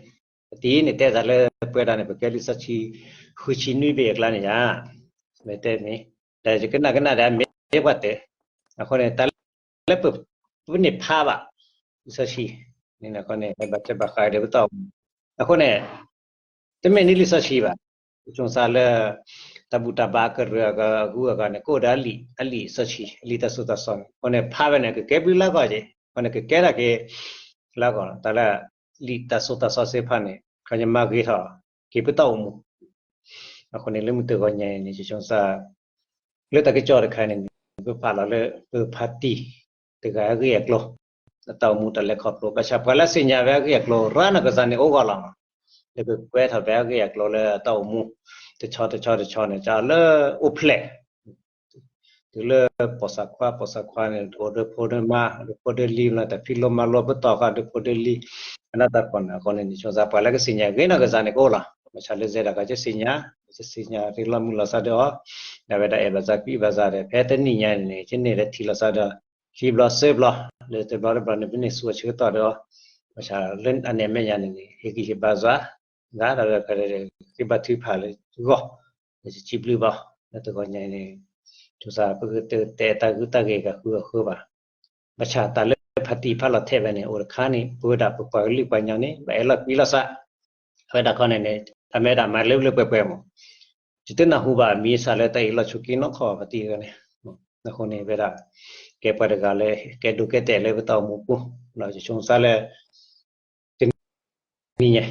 ဖါတံၢ်န့ၣ်တဲသးလၢပဝဲဒၣ်န့ၣ် ပကဲလံာ်စီဆှံ ဃုဆံနွံဘ့ၣ်အကျါန့ၣ်ယါ မ့ၢ်တဲမ့ၢ် ဒီးယကနၣ်ကနၣ်ဒီးမ့ၢ်ပှၤတဲ အဃိန့ၣ် တၢ်လၢပ ပန့ၢ်ဖးဘၣ် လံာ်စီဆှံ န့ၣ်အဃိန့ၣ် ဘၣ်ဘၣ်ဘၣ်ဃးဒီးပတၢ်အိၣ်မူ အဃိန့ၣ် တမ့ၢ်န့ၢ်လံာ်စီဆှံဘၣ် ဆိကမိၣ်လၢ တၢ်ဘူၣ်တၢ်ဘါကရၢအဂၤအဂုၤအဂၤန့ၣ် ကအိၣ်ဒီးအလံာ် အလံာ်စီဆှံ အလံာ်တၢ်သိၣ်တၢ်သီန့ၣ် အဃိန့ၣ် ဖးဝဲန့ၣ် ကကဲဘျုးလၢဂီၢ်က့ၤ အဃိန့ၣ်ကကဲထီၣ်က့ၤ လၢကီး တၢ်လၢ လံာ်တၢ်စိတၢ်ကစီၣ်သ့ၣ်တဖၣ်န့ၣ် ခီပညီမၤဂ့ၤထီၣ်က့ၤပတၢ်အိၣ်မူ အဃိန့ၣ်လၢမုၢ်တဂီၤညါအံၤန့ၣ် ယဆိကမိၣ် လၢတၢ်ကစီၣ်တခါန့ၣ် ပပာ်လီၤလၢပဖါတံၢ်တဂၤအဂ့ၢ်အကျိၤ အတၢ်အိၣ်မူတၢ်လဲၤခီဖျိ ဘၣ်ဆၣ်ပှၤလၢအသ့ၣ်ညါဝဲအဂ့ၢ်အကျိၤ ရၤနီၢ်ကစၢ်န့ၣ်အိၣ်ဂီၢ်လီၤမး လၢပကွဲးထီၣ်ဖဲအဂ့ၢ်အကျိၤလၢအတၢ်အိၣ်မူ တဆီတဆီတဆီန့ၣ် ကလၢအိၣ်ဖျဲၣ် တုၤလၢပိာ်စၢခွါ ပိာ်စၢခွါန့ၣ် အိၣ်ဒီးဖိဒီးမါ ဒီးဖိဒီးလံၤ လၢတၢ်ဖံးလိမၤလိပတီၢ်ဃာ်ဒီးဖိဒီးလံၤ အနၢ်တၢ်ကီၢ်န့ၣ် အဃိန့ၣ် နဆိကမိၣ်ပှၤလၢကသ့ၣ်ညါဂ့ၤနီၢ်ကစၢ်န့ၣ်ကအိၣ်လီၤ ဘၣ်ဆၣ်လၢယဲဒၣ်ကသ့ၣ်ညါ ကသ့ၣ်ညါရ့လီၤမုာ်လီၤသးဒီးအီၤ ဒ်ဝဲဒၣ်အဲၣ်ဘၣ်သးကွံဘၣ်သးဒီး ဖဲတနံၣ်ညါန့ၣ်န့ၣ် ယန့ၢ်လၢထံၣ်လိာ်သးဒီး ခံဘျီသၢဘျီ လၢတဘျီတဘျီန့ၣ် ပန့ၢ်ဆူၣ်အဆၢကတီၢ်ဒီး ဘၣ်ဆၣ်လၢအနဲၣ်မဲာ်ညါန့ၣ်န့ၣ် ဟ့ၣ်ဂံၢ်ဟ့ၣ်ဘါစှၤ ဂၤဒီး ဃ့ဘါထုကဖၣ်လၢဂီၢ် လၢယစံးဘျုးဘၣ် လၢတဂီၤညါအံၤန့ၣ် ဆိကမိၣ်ပကတဲတၢ်ဂ့ၢ်တၢ်ဂ့ၢ်ဂၤဃုအဃၢဘၣ် ဘၣ်ဆၣ်တၢ်လၢဖါတံၢ်ဖးလီၤထဲးဝဲန့ၣ် အိၣ်တခါန့ၣ် ပဝဲဒၣ်ပပှၤကလုာ်ပှၤကညီန့ၣ် ဘၣ်အဲၣ်လီၤကွံလီၤသး အဝဲဒၣ်ခီန့ၣ်န့ၣ် အမ့ၢ်ဒၣ်မၤလၢလၢပှဲၤပှဲၤမး ယတနၢ်ဟူဘၣ်မံၤစၢ်လၢ တၢ်အ့ၣ်လိာ်ဆိးက့နီတခီ ဖါတံၢ်အဂီၢ်န့ၣ် အဃိန့ၣ် ဝဲဒၣ် ကဲပှၤတဂၤလၢ ကဲဒိကဲတဲာ်လၢပတၢ်အိၣ်မူပူၤ ဒီးယဆိကမိၣ်လၢ တနံၤညါ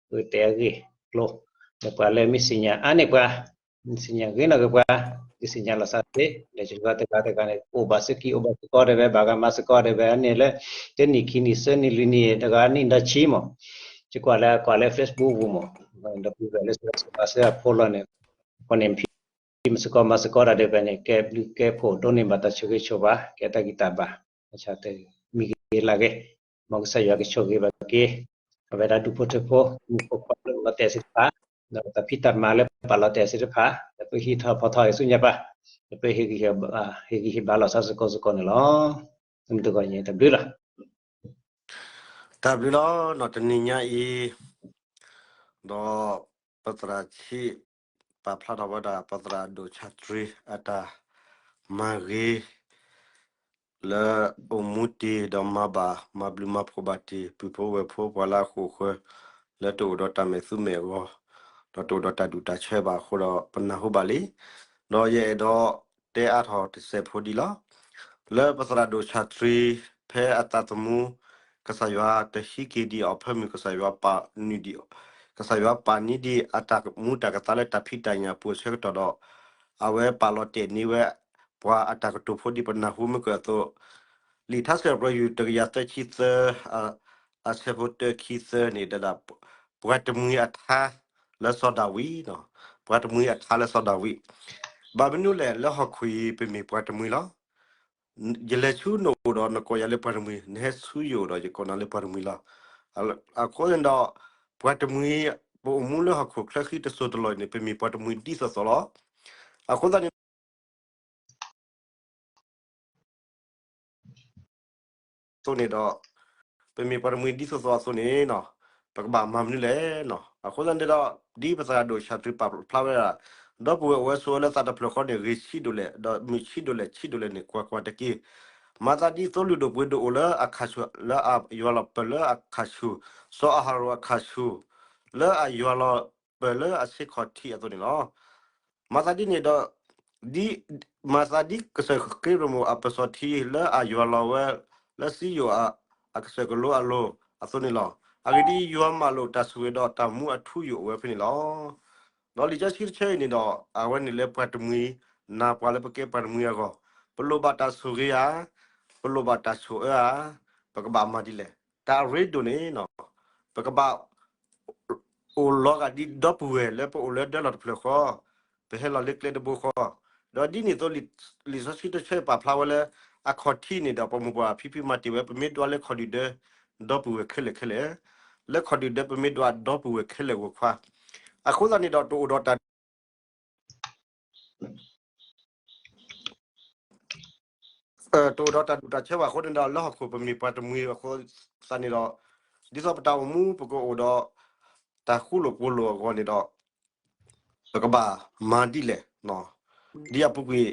ပကတဲအဂ့ၢ်အကျိၤ ဒီးပှၤလၢမ့ၢ်သ့ၣ်ညါအါန့ၢ်ပှၤ မ့ၢ်သ့ၣ်ညါဂ့ၤနီၢ်က့ၤပှၤ ကသ့ၣ်ညါလီၤသးသ့ ဒီးယဆိကမိၣ်တဂၤတဂၤန့ၣ် အိၣ်ဘၣ်စ့ၢ်ကီး အိၣ်ဘၣ်စ့ၢ်ကီးဒီးဝဲ ဘၣ်ဂၤမၤစ့ၢ်ကီးဒီးဝဲန့ၣ်လၢ တနံၣ်ခံနံၣ်သၢနံၣ်လွံၢ်နံၣ် တဂၤနံၣ်ဒီးဆံမး ယကွၢ်လၢကွၢ်လၢ Facebook ပူၤမး ဒီပုၢ်ဝဲၢ်လၢစံးဘၣ်စံးဘၣ်ဖိလီၤန့ၣ် အဃိန့ၣ် ဖံမၤစ့ၢ်ကီးမၤစ့ၢ်ကီးတၢ်ဒီးဖဲန့ၣ် ကဲဘျုးကဲဖှိၣ်ဒိးန့ၢ်ဘၣ်တၢ်ဆိၣ်ဂ့ၤဆိၣ်ဝါ ကဲတၢ်ဂံၢ်တၢ်ဘါ ဘၣ်ဆၣ်တမံၤဂ့ၤလၢ်ဂ့ၤ မ်ကစၢ်ယွၤကဆိၣ်ဂ့ၤဘၣ်က့ၤ အဝဲဒၣ်ဒူၣ်ဖိထၢဖိ မုၢ်ဖိခွါလၢအိၣ်လီၤတဲာ်သ့ၣ်တဖၣ် ဒီးတၢ်ဖံးတၢ်မၤလၢပာ်လီၤတဲာ်သ့ၣ်တဖၣ် ဒီးပဟံးထီၣ်ဖီထီအံၤဆူညါပၢ် ဒီးပဟ့ၣ်ဂံၢ်ဟ့ၣ်ဘါလီၤသးစ့ၢ်ကီးစ့ၢ်ကီးန့ၣ်လီၤ. မုၢ်တဂီၤညါတၢ်ဘျုးလီၤ. တၢ်ဘျုးလီၤနီၤ တနံၤညါအံၤ ဒီးပသရၣ်ဆံး ပာ်ဖျါထီၣ်ဝဲဒၣ် ပသရၣ်ဒိၣ်ဆၣ်တြံအတၢ်မၤဂ့ၤ လၢအိၣ်မူတ့ၢ်ဒီးမၤဘၣ် မၤဘျုးမၤဖှိၣ်ဘၣ်တ့ၢ် ပုၢ်ဖိဝဲၢ်ဖိပှၤလၢအဃိာ်ဃၢၤ လၢတအိၣ်ဒီးတၢ်မဲာ်သူမဲာ်ဂီၤ ဒီးတအိၣ်ဒီးတၢ်ဒူၣ်တၢ်ဆၢဘၣ်အဃိဒီး ပနၢ်ဟူဘၣ်လံ. ဒီးယအဲၣ်ဒိးတဲအါထီၣ်တစဲးဖိဒံးလီၤ. လၢပသရၣ်ဒိၣ်ဆၣ်တြံ ဖဲအသးသမူ ကစၢ်ယွၤတဟံးက့ၤဒံးအီၤ ဖၢမုၢ်ကစၢ်ယွၤပာ်နုာ်ဒံး ကစၢ်ယွၤပာ်န့ၢ်ဒံးအတၢ်မူတၢ်ကသါလၢတၢ်ဖံးတၢ်ညၣ်အပူၤအဆၢကတီၢ်ဒီး အဝဲပာ်လီၤတဲာ်န့ၢ်ဝဲ ပှၤအတၢ်ကတိၤဖိဒ်ပနၢ်ဟူမ့ၢ်ကွၢ်အသိး လံာ်ထါစံးပတြၢၤ ယူၢ်တကယၤသၢဆံသၢ အဆၢဖိတၢခံသၢန့ၣ် ဒဒၣ် ပှၤတမှံၤအထါလၢစီၤဒၤဝံး, ပှၤတမှံၤအထါလၢစီၤဒၤဝံး, ဘၣ်မနုၤလဲၣ် လၢဟီၣ်ခိၣ်အံၤ ပမ့ၢ်ပှၤတမှံၤလီၤ. ယလဲၤဆူနအိၣ်ဒီးနကိးယၤလၢပှၤတမှံၤ, နဟဲဆူယအိၣ်ဒီးယကိးနၤလၢပှၤတမှံၤလီၤ. အဃိန့ၣ်ဒီး ပှၤတမှံၤ ပအိၣ်မူလၢဟီၣ်ခိၣ်ချၢဃံတစိၤတလီၢ်အံၤန့ၣ် ပမ့ၢ်ပှၤတမှံၤဒ်သိးသိးလီၤ. အဃိသတးန့ၣ် အသိးန့ၣ်ဒီး ပမ့ၢ်ပှၤတမှံၤဒ်သိးသိးအသိးန့ၣ် ပကဘၣ်မၤမနုၤလဲၣ်နီၤ. အဃိသတးန့ၣ်ဒီး ဒ်ပသရၣ်ဒိၣ်ဆၣ်တြံပာ်ဖျါဝဲဒၣ် ဒီပုၢ်ဝဲၢ်အိၣ်ဝဲဆိးဝဲလၢသးတဖျၢၣ်ဃီန့ၣ် ဂ့ၤဆံးဒိၣ်လဲၣ်, ဒီးမုာ်ဆံးဒိၣ်လဲၣ် ဆံးဒိၣ်လဲၣ်န့ၣ် ကွၢ်ကွၢ်တက့ၢ်. မၤသးဒ်သိလူၢ်ဒိၣ်ပှ့ၤဒိၣ်အိၣ်လၢအခၣ်ဆူၣ် လၢအယွၤလီၤပၢၢ်လၢအခၣ်ဆူၣ်, စီၤအၤဟရိၣ်အခၣ်ဆူၣ် လၢအယွၤလီၤပၢၢ်လၢအဆ့ခီၣ်ထံးအသိးန့ၣ်လီၤ. မၤသးဒ်န့ၣ်ဒီး ဒ် မၤသးဒ်ကစၢၢ်ခ့ရမုၢ်အပစီၤထံ လၢအယွၤလီၤဝဲ လၢစံယိၣ်အကစၢၢ်ကလိအလိၤအသိးန့ၣ်လီၤ. အဂ့ၢ်ဒ်အံၤ, ယွၤမၤလိာ်တၢ်ဆိၣ်ဂ့ၤဒီးတၢ်မူအထူအယိာ်အိၣ်ဝဲဖဲန့ၣ်လီၤ. ဒီးလံာ်စီဆှံတဆၢအံၤန့ၣ်ဒီး အဝဲန့ၣ်လၢပှၤတမှံၤ နာ်ပှၤလၢပကဲပှၤတမှံၤအဂီၢ်, ပလိၣ်ဘၣ်တၢ်ဆိၣ်ဂ့ၤဧါ, ပလိၣ်ဘၣ်တၢ်ဆိၣ်အၢဧါ, ပကဘၣ်မၤဒ်လဲၣ်. တၢ်အရ့ဒိၣ်န့ၣ် ပကဘၣ် အိၣ်လီၤဂာ်ဒ်ဒီပုၢ်ဝဲၢ်လၢပအိၣ်လၢဒၢလီၢ်တဖျၢၣ်ဃီ, ပဟဲလီၤလၢကျဲတဘိဃီ, ဒီးဒ်န့ၣ်အသိး လံာ်စီဆှံတဆၢပာ်ဖျါဝဲလၢ အခီၣ်ထံးန့ၣ်ဒီး ပမိၢ်ပှၢ်ဖံဖုမၤတ့ၢ်ဝဲ ပမ့ၢ်ဒွးလၢခီၣ်ဒုၣ်ဒၢ ဒီပုၢ်ဝဲၢ်ခဲလၢာ်ခဲလၢာ်, လၢခီၣ်ဒုၣ်ဒၢ ပမ့ၢ်ဒွးဒီပုၢ်ဝဲၢ်ခဲလၢာ်ဂိၢ်ခါ, အဃိသတးန့ၣ်ဒီး တအိၣ်ဒီးတၢ် တအိၣ်ဒီးတၢ်ဒူၣ်တၢ်ဆၢဘၣ်အဃိန့ၣ်ဒီး လၢဟီၣ်ခိၣ်ပမ့ၢ်ပှၤတမှံၤအဃိသတးန့ၣ်ဒီး ဒ်သိးပတၢ်အိၣ်မူပကအိၣ်ဒီး တၢ်ဃူလိာ်ဖိးလိာ်အဂီၢ်န့ၣ်ဒီး ပကဘၣ်မၤဒ်လဲၣ်. ဒ်အပူၤကွံာ်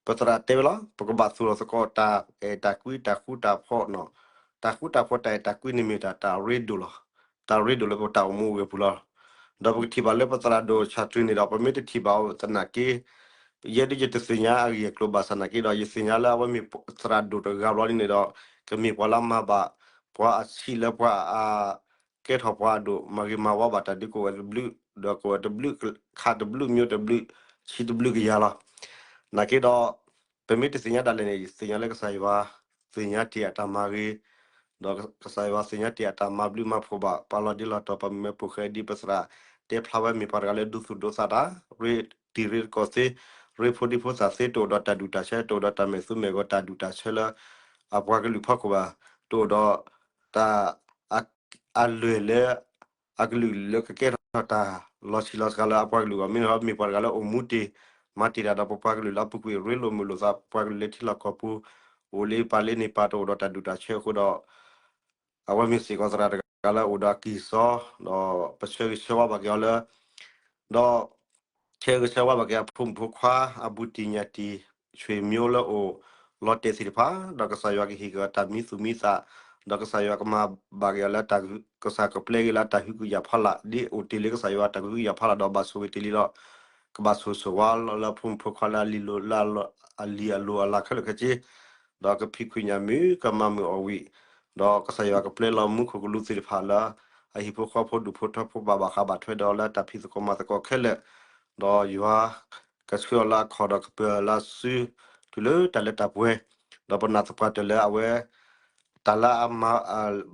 ပသရၣ်တဲဝဲလီၤ, ပကဘၣ်သူၣ်လီၤသကိးတၢ်အဲၣ်တၢ်ကွံ တၢ်ဃူတၢ်ဖိး, တၢ်ဃူတၢ်ဖိး တၢ်အဲၣ်တၢ်ကွံန့ၣ်မ့ၢ်တၢ် တၢ်ရ့ဒိၣ်လီၤ. တၢ်ရ့ဒိၣ်လၢပတၢ်အိၣ်မူအဂ့ၢ်ပူၤလီၤ. ဒီးပကထံၣ်ဘၣ်လၢပသရၣ်ဒိၣ်ဆၣ်တြံန့ၣ်ဒီး ပမ့ၢ်တထံၣ်ဘၣ်အီၤသနာ်က့ ယဲဒၣ်ယတသ့ၣ်ညါအဂ့ၢ်အကျိၤဘၣ်ဆၣ်နာ်က့ဒီး ယသ့ၣ်ညါလၢအဝဲမ့ၢ်သရၣ်ဒိၣ်တဂၤဘျီန့ၣ်ဒီး ကမ့ၢ်ပှၤလၢအမၤဘၣ် ပှၤအဆံးလၢပှၤအ ကဲထီၣ်ပှၤအဒိၣ် မၤဂ့ၤမၤဝါဘၣ်တၢ်ဒုးကအိၣ်ဝဲတဘျုး ဒီးကအိၣ်ဝဲတဘျုး ခးတဘျုး မျိတဘျုး ဆံတဘျုးကယၤလီၤ. နာ်က့ဒီး ပမ့ၢ်တသ့ၣ်ညါဒၣ်လဲာ်န့ၣ် ယသ့ၣ်ညါလၢကစၢ်ယွၤ သ့ၣ်ညါတ့ၢ်အတၢ်မၤဂ့ၤ ဒီးကစၢ်ယွၤသ့ၣ်ညါတ့ၢ်အတၢ်မၤဘျုးမၤဖှိၣ်ဘၣ် ပှၤလီၤဒ့လီၤတီၤ ပှၤမုၢ်မဲဖိဃဲဒ်ပသရၣ်တဲဖျါဝဲ မ့ၢ်ပှၤတဂၤလၢဒိသူၣ်ဒိသးတၢ် ရ့တံၤရ့သကိးသ့ ရ့ဖိဒံဖိသၣ်သ့ တအိၣ်ဒီးတၢ်ဒူၣ်တၢ်ဆၢ တအိၣ်ဒီးတၢ်မဲာ်သူမဲာ်ဂီၤ တၢ်ဒူၣ်တၢ်ဆၢလၢ အပှၤကလုာ်ဖီခိၣ်ဘၣ်, တအိၣ်ဒီးတၢ် အ အလွဲၢ်လၢ အကလုာ်လၢကကဲထီၣ်တၢ်လီၤဆံးလီၤစှၤလၢအပှၤကလုာ်အဂီၢ် မ့ၢ်မ့ၢ်ပှၤတဂၤလၢအိၣ်မူတ့ၢ် မၤတ့ၢ်တၢ်ဒီးပပှၤကလုာ်လၢအပူၤကွံာ် ရ့လိာ်မုာ်လိာ်သး ပပှၤကလုာ်လၢထံလီၢ်ကီၢ်ပူၤ အိၣ်လၢပာ်လၢန့ၣ်ပာ် တအိၣ်ဒီးတၢ်ဒူၣ်တၢ်ဆၢအဃိဒီး အဝဲမ့ၢ်စ့ၢ်ကီးသရၣ်တဂၤလၢအိၣ်ဒီးအကံၢ်စီ ဒီးပဆၢဂ့ၤဆၢဝါဘၣ်က့ၤအီၤလၢ ဒီး ဆၢဂ့ၤဆၢဝါဘၣ်က့ၤအဖိမုၣ်ဖိခွါ အဘူးတံၢ်ညၣ်တံၢ် ဆွေမျိုးလၢအိၣ်လီၤတဲာ်သ့ၣ်တဖၣ် ဒီးကစၢ်ယွၤကဟ့ၣ်က့ၤအီၤတၢ်မံသူၣ်မံသး ဒီးကစၢ်ယွၤကမၤဘၣ်က့ၤအီၤလၢ ကစၢ်ကပျဲက့ၤလၢတၢ်ဟုကယာ်ဖီလာ် ဒ်အိၣ်တ့ၢ်လၢကစၢ်ယွၤတၢ်ဟုကယာ်ဖီလာ်ဒီးဘၣ်ဆိၣ်ဂ့ၤတ့ၢ်လံဒီး ကဘၣ်ဆိၣ်ဂ့ၤဆိၣ်ဝါလၢဖိမုၣ်ဖိခွါလၢအလံၤလိၤလၢအလံၤအလိၤအလၤခဲလၢာ်ခဲဆ့ ဒီးကဖံးကွံာ်ညၣ်မုာ်ကမၤမုာ်အီၣ်ဝံၤ ဒီးကစၢ်ယွၤကပျဲလီၤမူခိၣ်ကလူးသ့ၣ်တဖၣ်လၢ အဟံၣ်ဖိဃီဖိဒူၣ်ဖိထၢဖိဘၣ်ဘၣ်ဃးဘၣ်ထွဲဒီးလၢတၢ်ဖံးသကိးမၤသကိးခဲလၢာ်, ဒီးယွၤကဆှၢအီၤလၢအခီၣ်ဒီးကပၢၤလၢစု တုၤလၢတၢ်လၢတၢ်ပှဲၤ, ဒီးပနာ်သပှၢ်တၢၢ်လၢအဝဲ တၢ်လၢအမၤ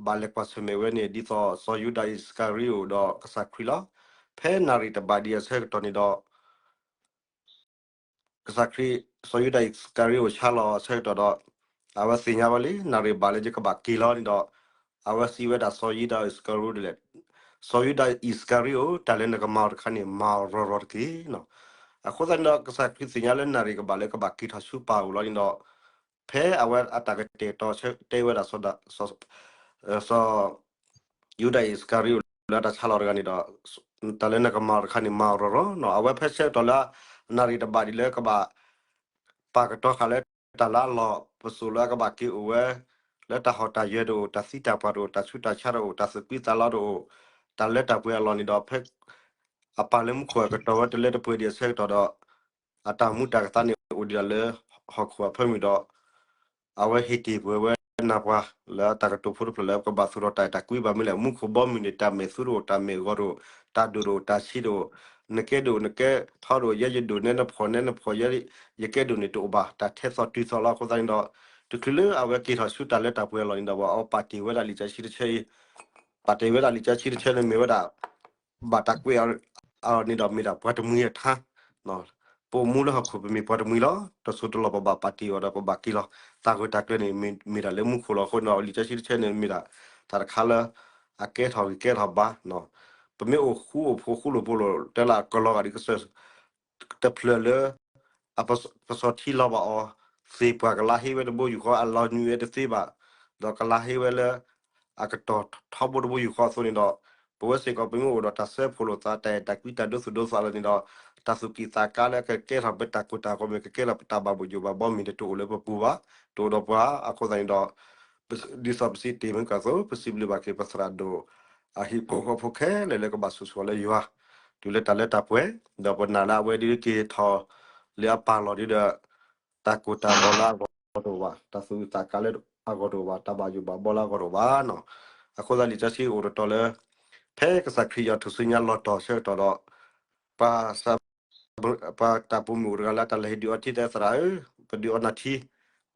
ဘၣ်လဲၤကွၢ်ဆၢၣ်မဲာ်ဝဲန့ၣ် ဒ်သိးစီၤယူဒၤအံၣ်စကၤရံအိၣ်ဒီးကစၢ်ခရံာ်လီၤ. ဖဲနၣ်ရံၣ်တဘၣ်ဒံးအဆၢကတီၢ်န့ၣ်ဒီး ကစၢ်ခရံာ် စီၤယူဒၤအံၣ်စကၤရံအိၣ်ဆါလီၤအဆၢကတီၢ်ဒီး အဝဲသ့ၣ်ညါဝဲလံ နၣ်ရံၣ်ဘၣ်လၢယကဘၣ်က့ၤလီၤန့ၣ်ဒီး အဝဲစံးဝဲဒၣ်စီၤယူဒၤအံၣ်စကၤရံဒ်လဲၣ်, စီၤယူဒၤအံၣ်စကၤရံအိၣ် တၢ်လၢနကမၤအီၤတခါန့ၣ် မၤအီၤရီၤရီၤတက့ၢ်. အဃိသတးန့ၣ်ဒီး ကစၢ်ခရံာ်သ့ၣ်ညါလၢနၣ်ရံၣ်ကဘၣ်လၢကဘၣ်က့ၤထီၣ်ဆူပၢ်အအိၣ်လီၤန့ၣ်ဒီး ဖဲအဝဲအတၢ်ကတဲာ်ကတီၤတဲဝဲဒၣ် စီၤ ယူဒၤအံၣ်စကၤရံအိၣ်လၢတၢ်ဆါလီၤတဂၤန့ၣ်ဒီး တၢ်လၢနကမၤအီၤတခါန့ၣ် မၤအီၤရီၤရီၤနီၤ. အဝဲဖဲဆၢကတီၢ်လၢ နၣ်ရံၣ်တဘၣ်ဒံးလၢကဘၣ် ပာ်ကတီၤဃာ်လၢတၢ်လၢအလီၢ်ပစိာ်လၢအကဘၣ်က့ၤအိၣ်ဝဲ လၢတၢ်ဟီၣ်တၢ်ယၢၤတအိၣ်, တၢ်သံတၢ်ပှၢ်တအိၣ်, တၢ်ဆူးတၢ်ဆါတအိၣ်, တၢ်သူၣ်ကွံသးလီတအိၣ်, တၢ်လၢတၢ်ပှဲၤအလီၢ်န့ၣ်ဒီး ဖဲ အပၢ်လၢမူခိၣ်အကတီၢ်ဝဲတလၢတပှဲၤဒံးအဆၢကတီၢ်ဒီး အတၢ်မူတၢ်ကသါန့ၣ်အိၣ်ဒံးဒၣ်လၢဟီၣ်ခိၣ်အဖၢမုၢ်ဒီး အဝဲဟ့ၣ်တ့ၢ်ပှဲၤဝဲနၢ်ပှၤလၢအတၢ်ကတိၤဖိတဖျၢၣ်လၢ ကဘၣ်သူၣ်ထီၣ်တၢ်အဲၣ်တၢ်ကွံဘၣ်မနုၤလဲၣ်. မူခိၣ်ဘီမုၢ်န့ၣ် တၢ်မဲာ်သူတအိၣ်, တၢ်မဲာ်ဂီၤတအိၣ်, တၢ်ဒိၣ်တအိၣ်, တၢ်ဆံးတအိၣ်, နကဲဒိၣ်နကဲထီတအိၣ်, ယဲယဒိၣ်နဲနဖှီၣ်နဲနဖှီၣ်, ယဲယကဲဒိၣ်န့ၣ်တအိၣ်ဘၣ်. တၢ်ထဲသိးတုၤသိးလီၤ. အဃိသတးန့ၣ်ဒီး တချုးလၢအဝဲက့ၤထီၣ်ဆူတၢ်လၢတၢ်ပှဲၤအလီၢ်န့ၣ်ဒီး အဝဲပာ်တ့ၢ်ဝဲဒၣ်လံာ်စီဆှံတဆၢအံၤ, ပာ်တ့ၢ်ဝဲဒၣ်လံာ်စီဆှံတဆၢန့ၣ်မ့ၢ်ဝဲဒၣ် ဘၣ်တၢ်ကွဲးအီၤန့ၣ်ဒီးမ့ၢ်ဒၣ်ပှၤတမှံၤအထါ ပအိၣ်မူလၢဟီၣ်ခိၣ်ပမ့ၢ်ပှၤတမှံၤလီၤ. တစိၢ်တလီၢ်ပဘၣ်ပာ်တ့ၢ်အီၤဒီးပဘၣ်က့ၤလီၤ. တၢ်ဂ့ၢ်တၢ်ကျိၤန့ၣ် မ့ၢ်တၢ်လၢမူခိၣ်လီၤ. အဃိန့ၣ်ဒီး လံာ်စီဆှံတဆၢန့ၣ်မ့ၢ်ဒၣ် တၢ်တခါလၢ အကဲထီၣ်ဂ့ၤကဲထီၣ်ဘါ, ပမ့ၢ်အိၣ်ဃူအိၣ်ဖိးဃူလိာ်ဖိးလိာ် တဲလၢကလီၤဂာ်ဒ်ကစၢၢ် တဖျၢၣ်လၢ အပစီၤထံလီၤဘၣ်အီၤ, သ့ၣ်ပှၢ်ကလါဟ့ဝဲတဘိယူၢ်ဃီ အလီၤနုာ်ဝဲတသ့ဘၣ်, ဒီးကလါဟ့ဝဲလၢ အကတီၢ်ထီဘိတဘိယူၢ်ဃီအသိးန့ၣ်ဒီး ပဝဲစ့ၢ်ကီးပမ့ၢ်အိၣ်ဒီးတၢ်စၢဖှိၣ်လိာ်သး တၢ်အဲၣ်တၢ်ကွံတၢ်ဒိသူၣ်ဒိသးလီၤန့ၣ်ဒီး တၢ်သူၣ်ကံၢ်သးကါလၢကကဲထီၣ်ပတၢ်ကိၢ်တၢ်ဂီၤမ့ၢ် ကကဲထီၣ်ပတၢ်ဘၣ်ဘိၣ်ယိၣ်ဘၣ်ဘီမ့ၢ်န့ၣ် တအိၣ်လၢပပူၤဘၣ်, တအိၣ်ဒီးပှၤအဃိသတးန့ၣ်ဒီး ဒ်သိးပစံးတ့ၢ်မ့ၢ်ကသိး ပစံးဘျုးဘၣ်က့ၤပသရၣ်ဒိၣ် အဟံၣ်ဖိဃီဖိခဲလၢာ်လၢကဘၣ်ဆိၣ်ဂ့ၤလၢယွၤ တုၤလၢတၢ်လၢတၢ်ပှဲၤ, ဒီးပနာ်လၢအဝဲဒ်က့ၤထီၣ်လၢအပၢ်လီၢ်ဒ်ဒီး တၢ်ကိၢ်တၢ်ဂီၤလၢအဂီၢ်တအိၣ်ဘၣ်, တၢ်သူၣ်ကံၢ်သးကါလၢအဂီၢ်တအိၣ်ဘၣ်, တၢ်ဘၣ်ယိၣ်ဘၣ်ဘီလၢအဂီၢ်တအိၣ်ဘၣ်နီၤ. အဃိသတးလံာ်စီဆှံအိၣ်တတီၤလၢ ဖဲကစၢ်ခရံာ်ယွၤထူၣ်စုညါလီၤတီၢ်ဆၢကတီၢ်ဒီး ပှၤ ပှၤတၢ်ပိာ်မုၣ်အိၣ်တဂၤလၢတၢ်လဲၤဟ့ၣ်ဒုးအီထံတဲသရၣ်ဧၢ, ပဒုးအီနၤထံ,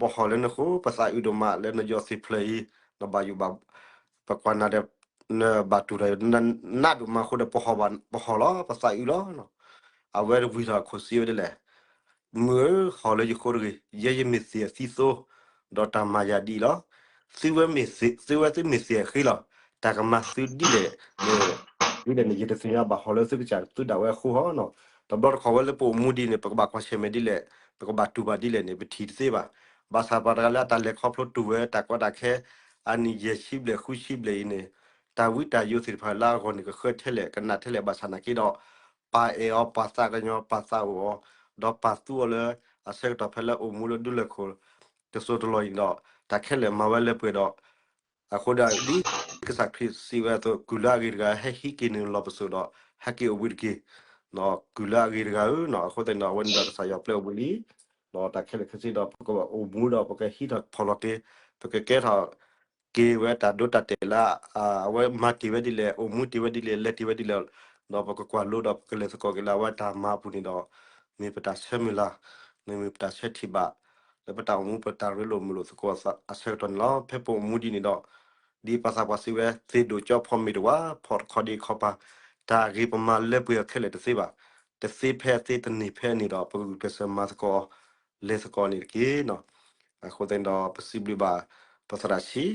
ပဟီၣ်လၢနဃိ, ပသးအုးဒိၣ်မးလၢနယီၢ်သ့ၣ်ဖျၢၣ်အံၤ, နဘၣ်ယိၣ်ဘၣ်, ပကွၢ်နၤဒီး နဘၣ်တူၢ်တၢ်အံၤ နးဒိၣ်မးအဃိဒီး ပဟီၣ်ဘၣ် ပဟီၣ်လီၤ, ပသးအုးလီၤ. အဝဲတဝံၤထီၣ်အခိၣ်စံးဝဲဒ်လဲၣ်, မုၢ်ဧၢ, ဟီၣ်လၢယဃိတဂ့ၤ, ယဲယမ့ၢ်သ့ၣ်အသံသိ, ဒီးတၢ်မၤယၤဒ်အံၤလီၤ. သုဝဲမ့ၢ်သ့ၣ်, သုဝဲသုမ့ၢ်သ့ၣ်အဃ့လီၤ. တၢ်ကမၤသုဒ်လဲၣ်န့ၣ်, ဒ်လဲၣ်န့ၣ် ယတသ့ၣ်ညါဘၣ်, ဟီၣ်လၢသုကစၢ်သုဒၣ်ဝဲအဃိဟီနီၤ. တဘျီတခီၣ်ဝဲလၢပအိၣ်မူဒ်န့ၣ် ပကဘၣ်ကွၢ်ဆၢၣ်မဲာ်ဒ်လဲၣ်, ပကဘၣ်တူၢ်ဘၣ်ဒ်လဲၣ်န့ၣ် ပထံၣ်တသ့ဘၣ်. ဘၣ်ဆၣ်ပှၤတဂၤလၢအတၢ်လဲၤခီဖျိတူၢ်ဝဲတၢ်ကီတၢ်ခဲ အနံၣ်ယဲၢ်ဆံဘျဲၣ်ဃုဆံဘျဲၣ်အံၤန့ၣ်, တၢ်ဝံတၢ်ယိးသ့ၣ်တဖၣ်လၢအဂီၢ်န့ၣ်ကဃၢထဲလဲၣ် ကနၣ်ထဲလဲၣ် ဘၣ်ဆၣ်နာ်က့ဒီး ပၢ်အဲၣ်အီၤ ပၢ်သးကညီၤ ပၢ်သးအိၣ်အီၤ, ဒီးပၢ်သူအီၤလၢ အဆၢကတီၢ်ဖဲလၢအိၣ်မူလၢဒူလၢၢ်ခိၣ် တစိၢ်တလီၢ်အံၤဒီး တၢ်ခဲလၢာ်မၤဝဲလၢပှဲၤဒီး အဃိဒီး ဒ်ကစၢ်ခရံာ်စံးဝဲအသိး ကုၢ်လၢအဂ့ၤတဂၤ ဟဲဟံးက့ၤနုာ်လီၤပစိာ်ဒီး ဟဲက့ၤအိၣ်ဘှံးတက့ၢ်. ဒီးကုၢ်လၢအဂ့ၤတဂၤဧၢနီၤ. အဃိသတးန့ၣ်ဒီး အဝဲန့ၣ်ဒီးကစၢ်ယွၤပျဲအိၣ်ဘှံးလံ ဒီးတၢ်ခဲလၢာ်ခဲဆ့ဒီး ပကဘၣ်အိၣ်မူဒီး ပကဟံးထီၣ်ဖီၣ်လီၤက့ၤ ပကကဲထီၣ် က့ၤဝဲတၢ်ဒိတၢ်တဲာ်လၢ အဝဲမၤတ့ၢ်ဝဲဒ်လဲၣ်, အိၣ်မူတ့ၢ်ဝဲဒ်လဲၣ်, လဲၤတ့ၢ်ဝဲဒ်လဲၣ်, ဒီးပကကွၢ်လိဒီးပကလဲၤသကိးက့ၤလၢအဝဲတၢ်မၤအပူၤန့ၣ်ဒီး မ့ၢ်ပတၢ်ဆၢမုၢ်လၢ်, မ့ၢ်ပတၢ်ဆၢထံၣ်ဘၣ် လၢပတၢ်အိၣ်မူပတၢ်ရ့လိာ်မုာ်လိာ်သကိးအဆၢကတီၢ်န့ၣ်လီၤ. ဖဲပအိၣ်မူဒ်န့ၣ်ဒီး ဒ်ပှၤသးပှၢ်စံးဝဲ သ့ၣ်ဒိၣ်ကၠီဖီမ့ၢ်တဝါ ဖီၣ်တခီဒံးခီပၤ, တၢ်ဂ့ၤပမၤလၢပှဲၤအီၤခဲလၢာ်တသ့ဘၣ်. တသ့ဖဲအသ့ တန့ၢ်ဖဲအန့ၢ်ဒီး ပကဂုာ်ကျဲးစၢးမၤသကိး လဲၤသကိးန့ၣ်တက့ၢ်နီၤ. အဃိသတးန့ၣ်ဒီး ပစံးဘျုးဘၣ် ပသရၣ်ဆံး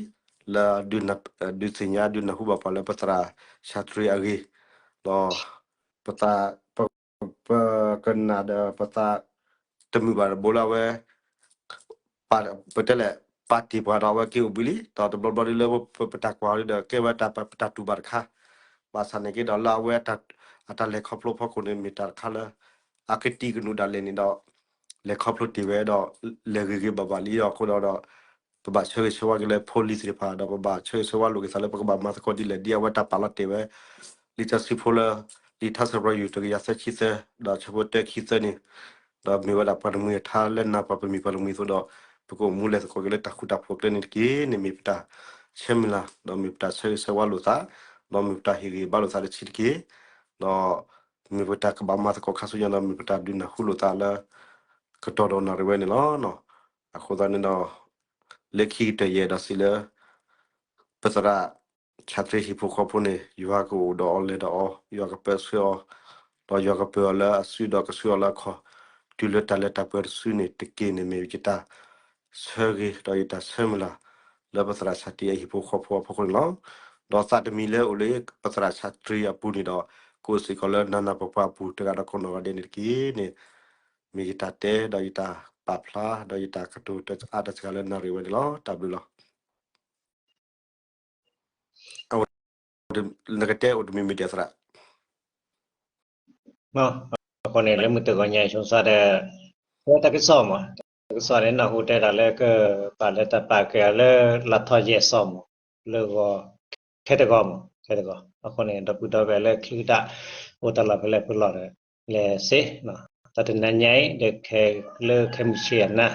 လၢ ဒုးသ့ၣ်ညါဒုးနၢ်ဟူဘၣ်ပှၤလၢပသရၣ် ဆၣ်တြံၤအဂ့ၢ်, ဒီး ပသး ပ ပကနၣ်ဒီးပသး တမုာ်ဘၣ်တဘိလၢအဝဲ ပ ပတဲလဲၣ် ပာ်တ့ၢ်ပှၤဒီးအဝဲက့ၤအိၣ်ဘှံးလံ, ဒီးတဘျီဘျီဒ်လၢပ ပတၢ်ကွၢ်ဒီး ကဲဝဲတၢ်ပ ပတၢ်တူၢ်ဘၣ်တခါ, ဘၣ်ဆၣ်န့ၣ်က့ဒီးလၢအဝဲ အတၢ်လဲၤခီဖျိဖီခိၣ်န့ၣ် မ့ၢ်တၢ်တခါလၢ အကတံၢ်ကနူးဒၣ်လဲာ်န့ၣ်ဒီး လဲၤခီဖျိတ့ၢ်ဝဲဒီး လဲၤဂ့ၤဂ့ၤဘၣ်ဘၣ်လံအဃိဒီး ပဘၣ်ဆၢဂ့ၤဆၢဝါက့ၤလၢဖိလံၤသ့ၣ်တဖၣ် ဒီးပဘၣ်ဆၢဂ့ၤဆၢဝါလိာ်က့ၤသးလၢပကဘၣ်မၤသကိးဒ်လဲၣ် ဒ်အဝဲတၢ်ပာ်လီၤတဲာ်ဝဲ လံာ်စီဆှံဖိလၢ လံာ်ထါစံးပတြၢၤ ယူၢ်တကယၤသၢဆံသၢ ဒီးဆၢဖိတၢခံသၢန့ၣ်, ဒီးမ့ၢ်ဝဲဒၣ်ပှၤတမှံၤအထါလၢနၢ်ပှၤပမှံၤပှၤတမှံၤအသိးဒီး ပကအိၣ်မူလဲၤသကိးက့ၤလၢတၢ်ဃူတၢ်ဖိးကျဲန့ၣ်တက့ၢ်န့ၣ် မ့ၢ်ပတၢ်ဆၢမုၢ်လၢ် ဒီးမ့ၢ်ပတၢ်ဆၢဂ့ၤဆၢဝါလိာ်သး, ဒီးမ့ၢ်ပတၢ်ဟ့ၣ်ဂံၢ်ဘါလိာ်သးတဆံးတက့ၢ်, ဒီးမ့ၢ်ပတၢ်ကဘၣ်မၤသကိးခါဆူညါဒီး မ့ၢ်ပတၢ်ဒုးနၢ်ဟူလိာ်သးလၢ ကတီၢ်ဒီးနၣ်ရံၣ်ဝဲန့ၣ်လီၤ. အဃိသတးန့ၣ်ဒီး လၢခံကတၢၢ်ယအဲၣ်ဒိးစံးလၢ ပသရၣ် ဆၣ်တြံၤဟံၣ်ဖိဃီဖိန့ၣ် ယွၤကအိၣ်ဒီးအီၤလဲၤဒီးအီၤ ယွၤကပၢဆှၢအီၤ, ဒီးယွၤကပၢအီၤလၢအစုဒီးကဆှၢအီၤလၢအခီၣ်, တုၤလၢတၢ်လၢတၢ်ပှဲၤတစုန့ၣ်တက့ၢ်န့ၣ် မ့ၢ်ယတၢ်ဆၢဂ့ၤဒီးယတၢ်ဆၢမုၢ်လၢ် လၢပသရၣ်ဆၣ်တြံၤအဟံၣ်ဖိဃီဖိအဖီခိၣ်န့ၣ်လီၤ. ဒီးသးတမံၤလၢအိၣ်လၢပသရၣ်ဆၣ်တြံၤအပူၤန့ၣ်ဒီး ကအိၣ်စ့ၢ်ကီးလၢနၤနၢ်ပှၤပှၤအပူၤတဂၤဒီးကိးနီၢ်ဂၤဒဲးန့ၣ်တက့ၢ်န့ၣ် မ့ၢ်ယတၢ်တဲဒီးယတၢ်ပာ်ဖျါဒီးယတၢ်ကတိၤအါတစှၤလၢနၣ်ရံၣ်ဝဲန့ၣ်လီၤ. တၢ်ဘျုးလီၤ. နကတဲအိၣ်တမံၤမံၤဒဲးသရၣ် အဃိန့ၣ် လၢမုၢ်တဂီၤညါဆိစါဒီး တၢ်ကစီၣ်မး တၢ်ကစီၣ်န့ၣ် နၢ်ဟူတဲဒၣ်လၢကပာ်လၢတၢ်ပာ်ကဲအီၤလၢ လါထီၣ်ယဲၢ်စီၤမး လၢဂီၤ ခဲတဂီၤမး ခဲတဂီၤ အဃိန့ၣ် ဒီပုၢ်ဒီဝဲၢ်လၢချံကတၢၢ် အိၣ်တၢ်လီၢ်ဖဲလဲၣ်ဖဲလဲၣ်ဒီး လဲၤစ့ၢ် တၢ်တနံၤညါအံၤ ဒီးခဲလၢခဲမုၢ်ဆ့ၣ်အနၤ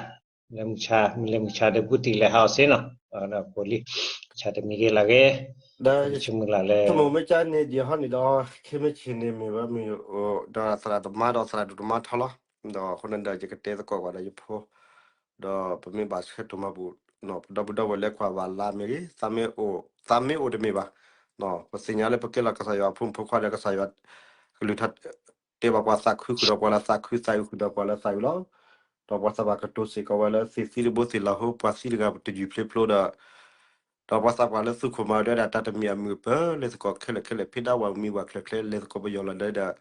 လၢမုၢ်ဆါ လၢမုၢ်ဆါဒီးဘူးတံၢ်လဲၤဟးအီၤစ့ၢ်နီၤ ဒီးဖိလံ ဆါတမံၤဂ့ၤလၢဂ့ၤ ဒီး ဆိကမိၣ်လၢ ဆိကမိၣ်မ့ၢ်ကန့ၣ် ယဟီန့ၣ်ဒီး ခဲမုၢ်ဆ့ၣ်န့ၣ် မ့ၢ်ဝဲမ့ၢ် ဒီးသရၣ်တမါဒီးသရၣ်ဒိၣ်တမါထီလီၤ. ဒီးအဃိန့ၣ်ဒီး ယကတဲသကိးကွၢ်ဒီးယဖိ ဒီးပမ့ၢ်ဘၣ်ဆၢတိၢ်မၤဘူၣ် ပဒီပုၢ်ဒီဝဲၢ်လၢကွၢ်ဘၣ်လါမ့ၢ်ဂ့ၤ သးမ့ၢ်အိၣ် သးမ့ၢ်အိၣ်တမ့ၢ်ဘၣ် ပသ့ၣ်ညါလၢပကဲလီၤကစၢ်ယွၤအဖိမုၣ်ဖိခွါဒီးကစၢ်ယွၤ ကလုၢ်ထါ တဲဘၣ်ပှၤသးခုဃုာ်ဒီးပှၤလၢသးခု သးအုးဃုာ်ဒီးပှၤလၢသးအုးလီၤ. ဒီးပှၤသးပှၢ်ကတိၤစ့ၢ်ကီးဝဲလၢသ့ၣ်သံတဘိသ့ၣ်လီၤဟိ ပှၤသံတဂၤတယုၢ်ဖျ့ဖျိဒီး ဒီးပှၤသးပှၢ်လၢသူခိၣ်မၤဒဲဒၣ် တၢ်တမ့ၢ်အမုာ်အပၢၤ လဲၤသကိးခဲလၢာ်ခဲလၢာ် ဖံးဒၣ်ဝၤမံဝၤချၢၣ်ချၢ လဲၤသကိးပယီၤလီၤဒဲဒီး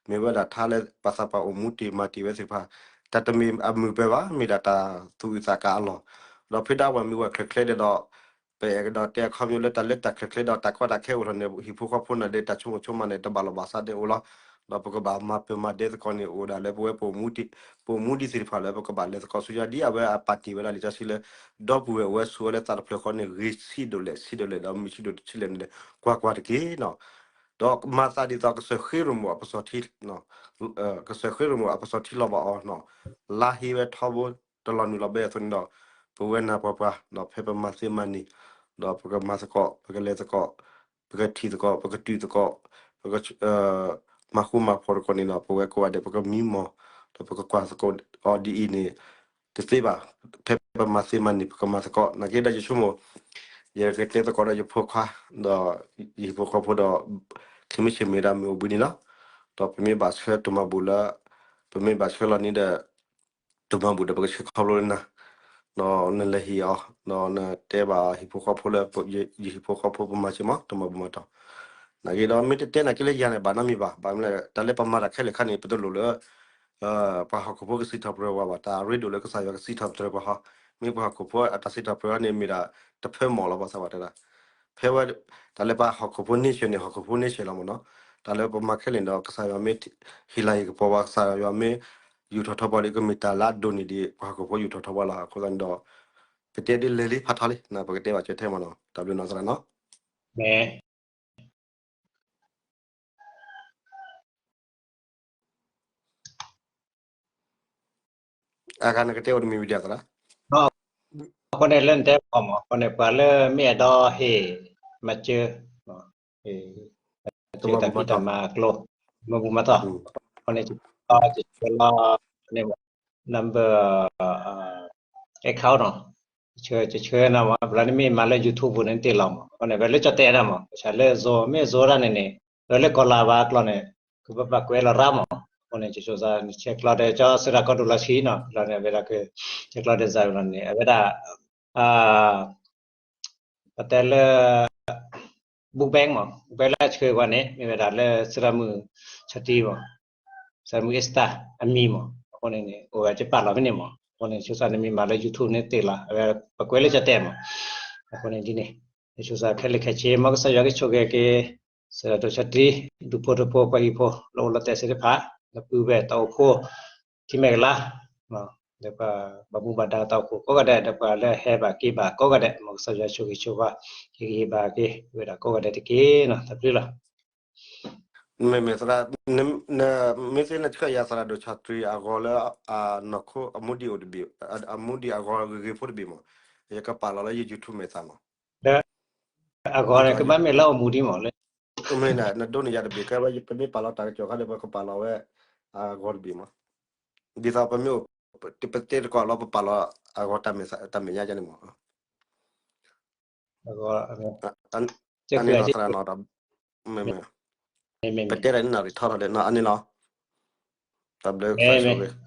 မ့ၢ်ဝဲဒၣ်ထါလၢပှၤသးပှၢ်အိၣ်မူတ့ၢ်မၤတ့ၢ်ဝဲသ့ၣ်တဖၣ် တၢ်တမ့ၢ်အမုာ်အပၢၤဘၣ် မ့ၢ်ဒၣ်တၢ်သူၣ်အုးသးကါအလီၢ် ဒီးဖံးဒၣ်ဝၤမံဝၤချၢၣ်ချၢဒီး ပအဲၣ်ကဒီးတဲအခီပညီလၢတၢ်လၢတၢ်ချၢၣ်ချၢဒီးတၢ်ကီတၢ်ခဲအိၣ်ထီၣ်န့ၣ် ဟံၣ်ဖိဃီဖိန့ၣ်ဒီးတၢ်ဆိကမိၣ်ဆိကမးန့ၣ် တဘၣ်လိာ်ဘၣ်စးဒဲးအိၣ်လီၤ. ဒီးပကဘၣ်မၤပၢၤမၤဒဲသကိးန့ၣ် အိၣ်ဒၣ်လၢပဝဲပအိၣ်မူဒံးသ့ၣ်တဖၣ်လၢပကဘၣ်လဲၤသကိးဆူညါ ဒ်အဝဲအပာ်တ့ၢ်ဝဲဒၣ်လံာ်စီဆှံလၢ ဒီပုၢ်ဝဲၢ်အိၣ်ဝဲဆိးဝဲလၢသးတဖျၢၣ်ဃီန့ၣ် ဂ့ၤဆံးဒိၣ်လဲၣ်ဆံးဒိၣ်လဲၣ် ဒီးမုာ်ဆံးဒိၣ်တဆံးလဲၣ်န့ၣ် ကွၢ်ကွၢ်တက့ၢ်နီၤ. ဒီးမၤသးဒ်သိးကစၢၢ်ဃ့ရိၣ်မိၣ်အပစီၣ်ထံ ကစၢၢ်ဃ့ရိၣ်မိၣ်အပစီၣ်ထံလီၤဘၣ်အီၤနီၤ လါဟ့ဝဲထီဘိတလီၤနုာ်လီၤဘဲအသိးန့ၣ်ဒီး ပဝဲနၢ်ပှၤပှၤ ဒီးဖဲပမၤသ့မၤန့ၢ် ဒီးပကမၤသကိး ပကလဲၤသကိး ပကထံၣ်သကိး ပကတုၤသကိး ပက မၤဃူမၤဖိးသကိးန့ၣ်ဒီး ပဝဲကိးဂၤဒဲး ပကမံမီၢ် ဒီးပကကွၢ်သကိးအီၤဒ်အံၤန့ၣ် တသ့ဘၣ်. ဖဲပမၤသ့မၤန့ၢ် ပကမၤသကိး နာ်က့ဒီးယဆိကမိၣ် ယကတဲသကိးဒီးယဖိခွါ ဒီးယဟံၣ်ဖိဃီဖိဒီး ခဲမုၢ်ဆ့ၣ်မ့ၢ်ဒၣ်မ့ၢ်အိၣ်ဘှံးန့ၣ်လီၤ. ဒီးပမ့ၢ်ဘၣ်ဆၢတိၢ်မၤဘူၣ်လၢ ပမ့ၢ်ဘၣ်ဆှၢလီၤန့ၣ်ဒီး တိၢ်မၤဘူၣ်ဒီးပကဆှၢခီဖျိလၢနၤ ဒီးနလဲၤဟ့ၣ်အီၤ ဒီးနတဲဘၣ်ဟံၣ်ဖိဃီဖိလၢ ယဟံၣ်ဖိဃီဖိပမၤစၢၤမး တိၢ်မၤဘူၣ်မၤတီၤ နာ်က့ဒီးမ့ၢ်တတဲနာ်က့လၢယၤန့ၣ် ဘၣ်နီတမံၤဘၣ် ဘၣ်မနုၤလဲၣ် တၢ်လၢပမၤတၢ်ခဲလၢာ်ခဲဆ့န့ၣ် ပတလိၣ်လၢ ပှၤဟီၣ်ခိၣ်ဖိကစံးထီၣ်ပတြၢၤပှၤဘၣ် တၢ်အရ့ဒိၣ်လၢကစၢ်ယွၤကစံးထီၣ်ပတြၢၤပှၤဟီ မ့ၢ်ပှၤဟီၣ်ခိၣ်ဖိအတၢ်စံးထီၣ်ပတြၢၤန့ၣ် မ့ၢ်ဒၣ်တဖၢမီၢ်လီၤ ဘၣ်ဆၣ်ဘၣ်တဲဒၣ် ဖဲဝဲ တၢ်လၢပှၤဟီၣ်ခိၣ်ဖိန့ဆၢၣ်န့ၣ် ဟီၣ်ခိၣ်ဖိန့ဆၢၣ်လီၤမ့ၢ်နီၤ တၢ်လၢပမၤခဲလၢာ်န့ၣ်ဒီး ကစၢ်ယွၤမ့ၢ်ဟ့ၣ်လၤဟ့ၣ်ကပီၤပှၤ ကစၢ်ယွၤမ့ၢ်ယူာ်ထီၣ်ထီပှၤဒီး ကမ့ၢ်တၢ်လၢအဒိၣ်န့ၢ်ဒံး ပှၤဟီၣ်ခိၣ်ဖိယူာ်ထီၣ်ထီပှၤလီၤ. အဃိသတးန့ၣ်ဒီး ပတဲဒ်လဲၣ်လံ ဖးထီလံ ပကတဲဘၣ်ကၠီထဲမ့ၢ်နီၤ တၢ်ဘျုးနီၤသရၣ်နီၤ မ့ၢ် အဂၤနကတဲအိၣ်တမံၤဝံၤဒ်သရၣ်, အဃိန့ၣ်လၢနတဲအဂီၢ်မး အဃိန့ၣ် ပှၤလၢမ့ၢ်အဲၣ်ဒိးဟ့ၣ် မၤစၢၤ တၢ်ဖံးတၢ်မၤအကျိၤ မ့ၢ်ဘူၣ်မၤတီၢ် အဃိန့ၣ် ကဆှၢလီၤန့ၣ် number account နီၤ ကဆှၢ ကဆှၢနၤမး ပှၤလၢနမ့ၢ်မၤလၢ YouTube ပူၤန့ၣ် နတ့ၢ်လီၤမး အဃိန့ၣ် ဝဲလၢကၠီၣ်တဲာ်ဒၣ်မး ကဆှၢလၢ Zoom မ့ၢ် Zoom ဒၣ်န့ၣ်န့ၣ် ဝဲလၢကီၢ်လၤဝါကျိာ်န့ၣ် ကဘၣ်ပာ်ကွဲးလီၤရၣ်မး အဃိန့ၣ် ကဆှၢစ့ၢ် နဆဲးကျိးဒီးကၠီသရၣ်ကီၢ်ဒိၣ်လီၤဆံနီၤ လီၤန့ၣ် အဝဲဒၣ်က ဆဲးကျိးဒီးစၤဝဲလီၤန့ၣ် အဝဲဒၣ် ပတဲလၢ book bank မး book bank လၢအဆှၢဝဲန့ၣ် မ့ၢ်ဝဲဒၣ်လၢသရၣ်မုၣ်ဆီၣ်တံၢ်မး သရၣ်မုၣ် Esther အမံၤမး အဃိန့ၣ်န့ၣ် အိၣ်ဝဲကပာ်လီၤဖဲန့ၣ်မး အဃိန့ၣ် ဆိစၢ်နမ့ၢ်မၤလၢ YouTube န့ၣ်တ့ၢ်လီၤ အဝဲပကွဲးလၢကၠီၣ်တဲာ်မး အဃိန့ၣ်ဒ်န့ၣ် ဆိစၢ်ခဲလၢာ်ခဲဆ့ မ်ကစၢ်ယွၤကဆိၣ်ဂ့ၤက့ၤ သရၣ်ဒိၣ်ဆီၣ်တံၢ် ဒူၣ်ဖိထၢဖိ ပှၤဟံၣ်ဖိ လၢအိၣ်လီၤတဲာ်သ့ၣ်တဖၣ် လၢပုၢ်ဝဲၢ်တၢ်အိၣ်ဖှိၣ် ထံမဲာ်ကလါ ဒီးပှၤဘၣ်မူဘၣ်ဒါတၢ်အိၣ်ဖှိၣ်ကိးဂၤဒဲး ဒီးပှၤလၢဟဲဘၣ်က့ၤဘၣ်ကိးဂၤဒဲး မ်ကစၢ်ယွၤဆိၣ်ဂ့ၤဆိၣ်ဝါ ဟ့ၣ်ဂံၢ်ဟ့ၣ်ဘါက့ၤ ဝဲဒၣ်ကိးဂၤဒဲးတက့ၢ်နီၤ တၢ်ဘျုးလီၤ. မ့မ့ၢ်သရၣ်, မ့ၢ်သ့ၣ်နဆှၢယၤသရၣ်ဒိၣ်ဆီၣ်တံၢ်အဂီၤလၢ နီၢ်ခိအမူဒံးအိၣ်တဘ့ၣ်, အမူဒံးအဂီၤဂ့ၤဂ့ၤဖိတဘ့ၣ်မး, ယကပာ်လီၤလၢယ YouTube မဲာ်သးမး, လၢအဂီၤန့ၣ် ကဘၣ်မ့ၢ်လၢအမူဒံးမးလၢ မ့ၢ်နဒိးန့ၢ်ယၤတဘ့ၣ် ကဲဝဲ ပမ့ၢ်ပာ်လီၤတၢ်ကစီၣ်ခါဒီး ပကပာ်လီၤဝဲ အဂီၤတဘ့ၣ်မး, ဒ်သိးပမ့ၢ်အိၣ် ပတဲတကီၢ်လီၤ ပပာ်လီၤအဂီၤတၢ်မဲာ်ညါန့ၣ်မး အန့ၣ်လီၤသရၣ်နီၤ, ပတဲတၢ်န့ၣ်နီၤ ရံၣ်ထီၣ်ထီၣ်ဒီးနီၤ အန့ၣ်လီၤ, တၢ်ဘျုး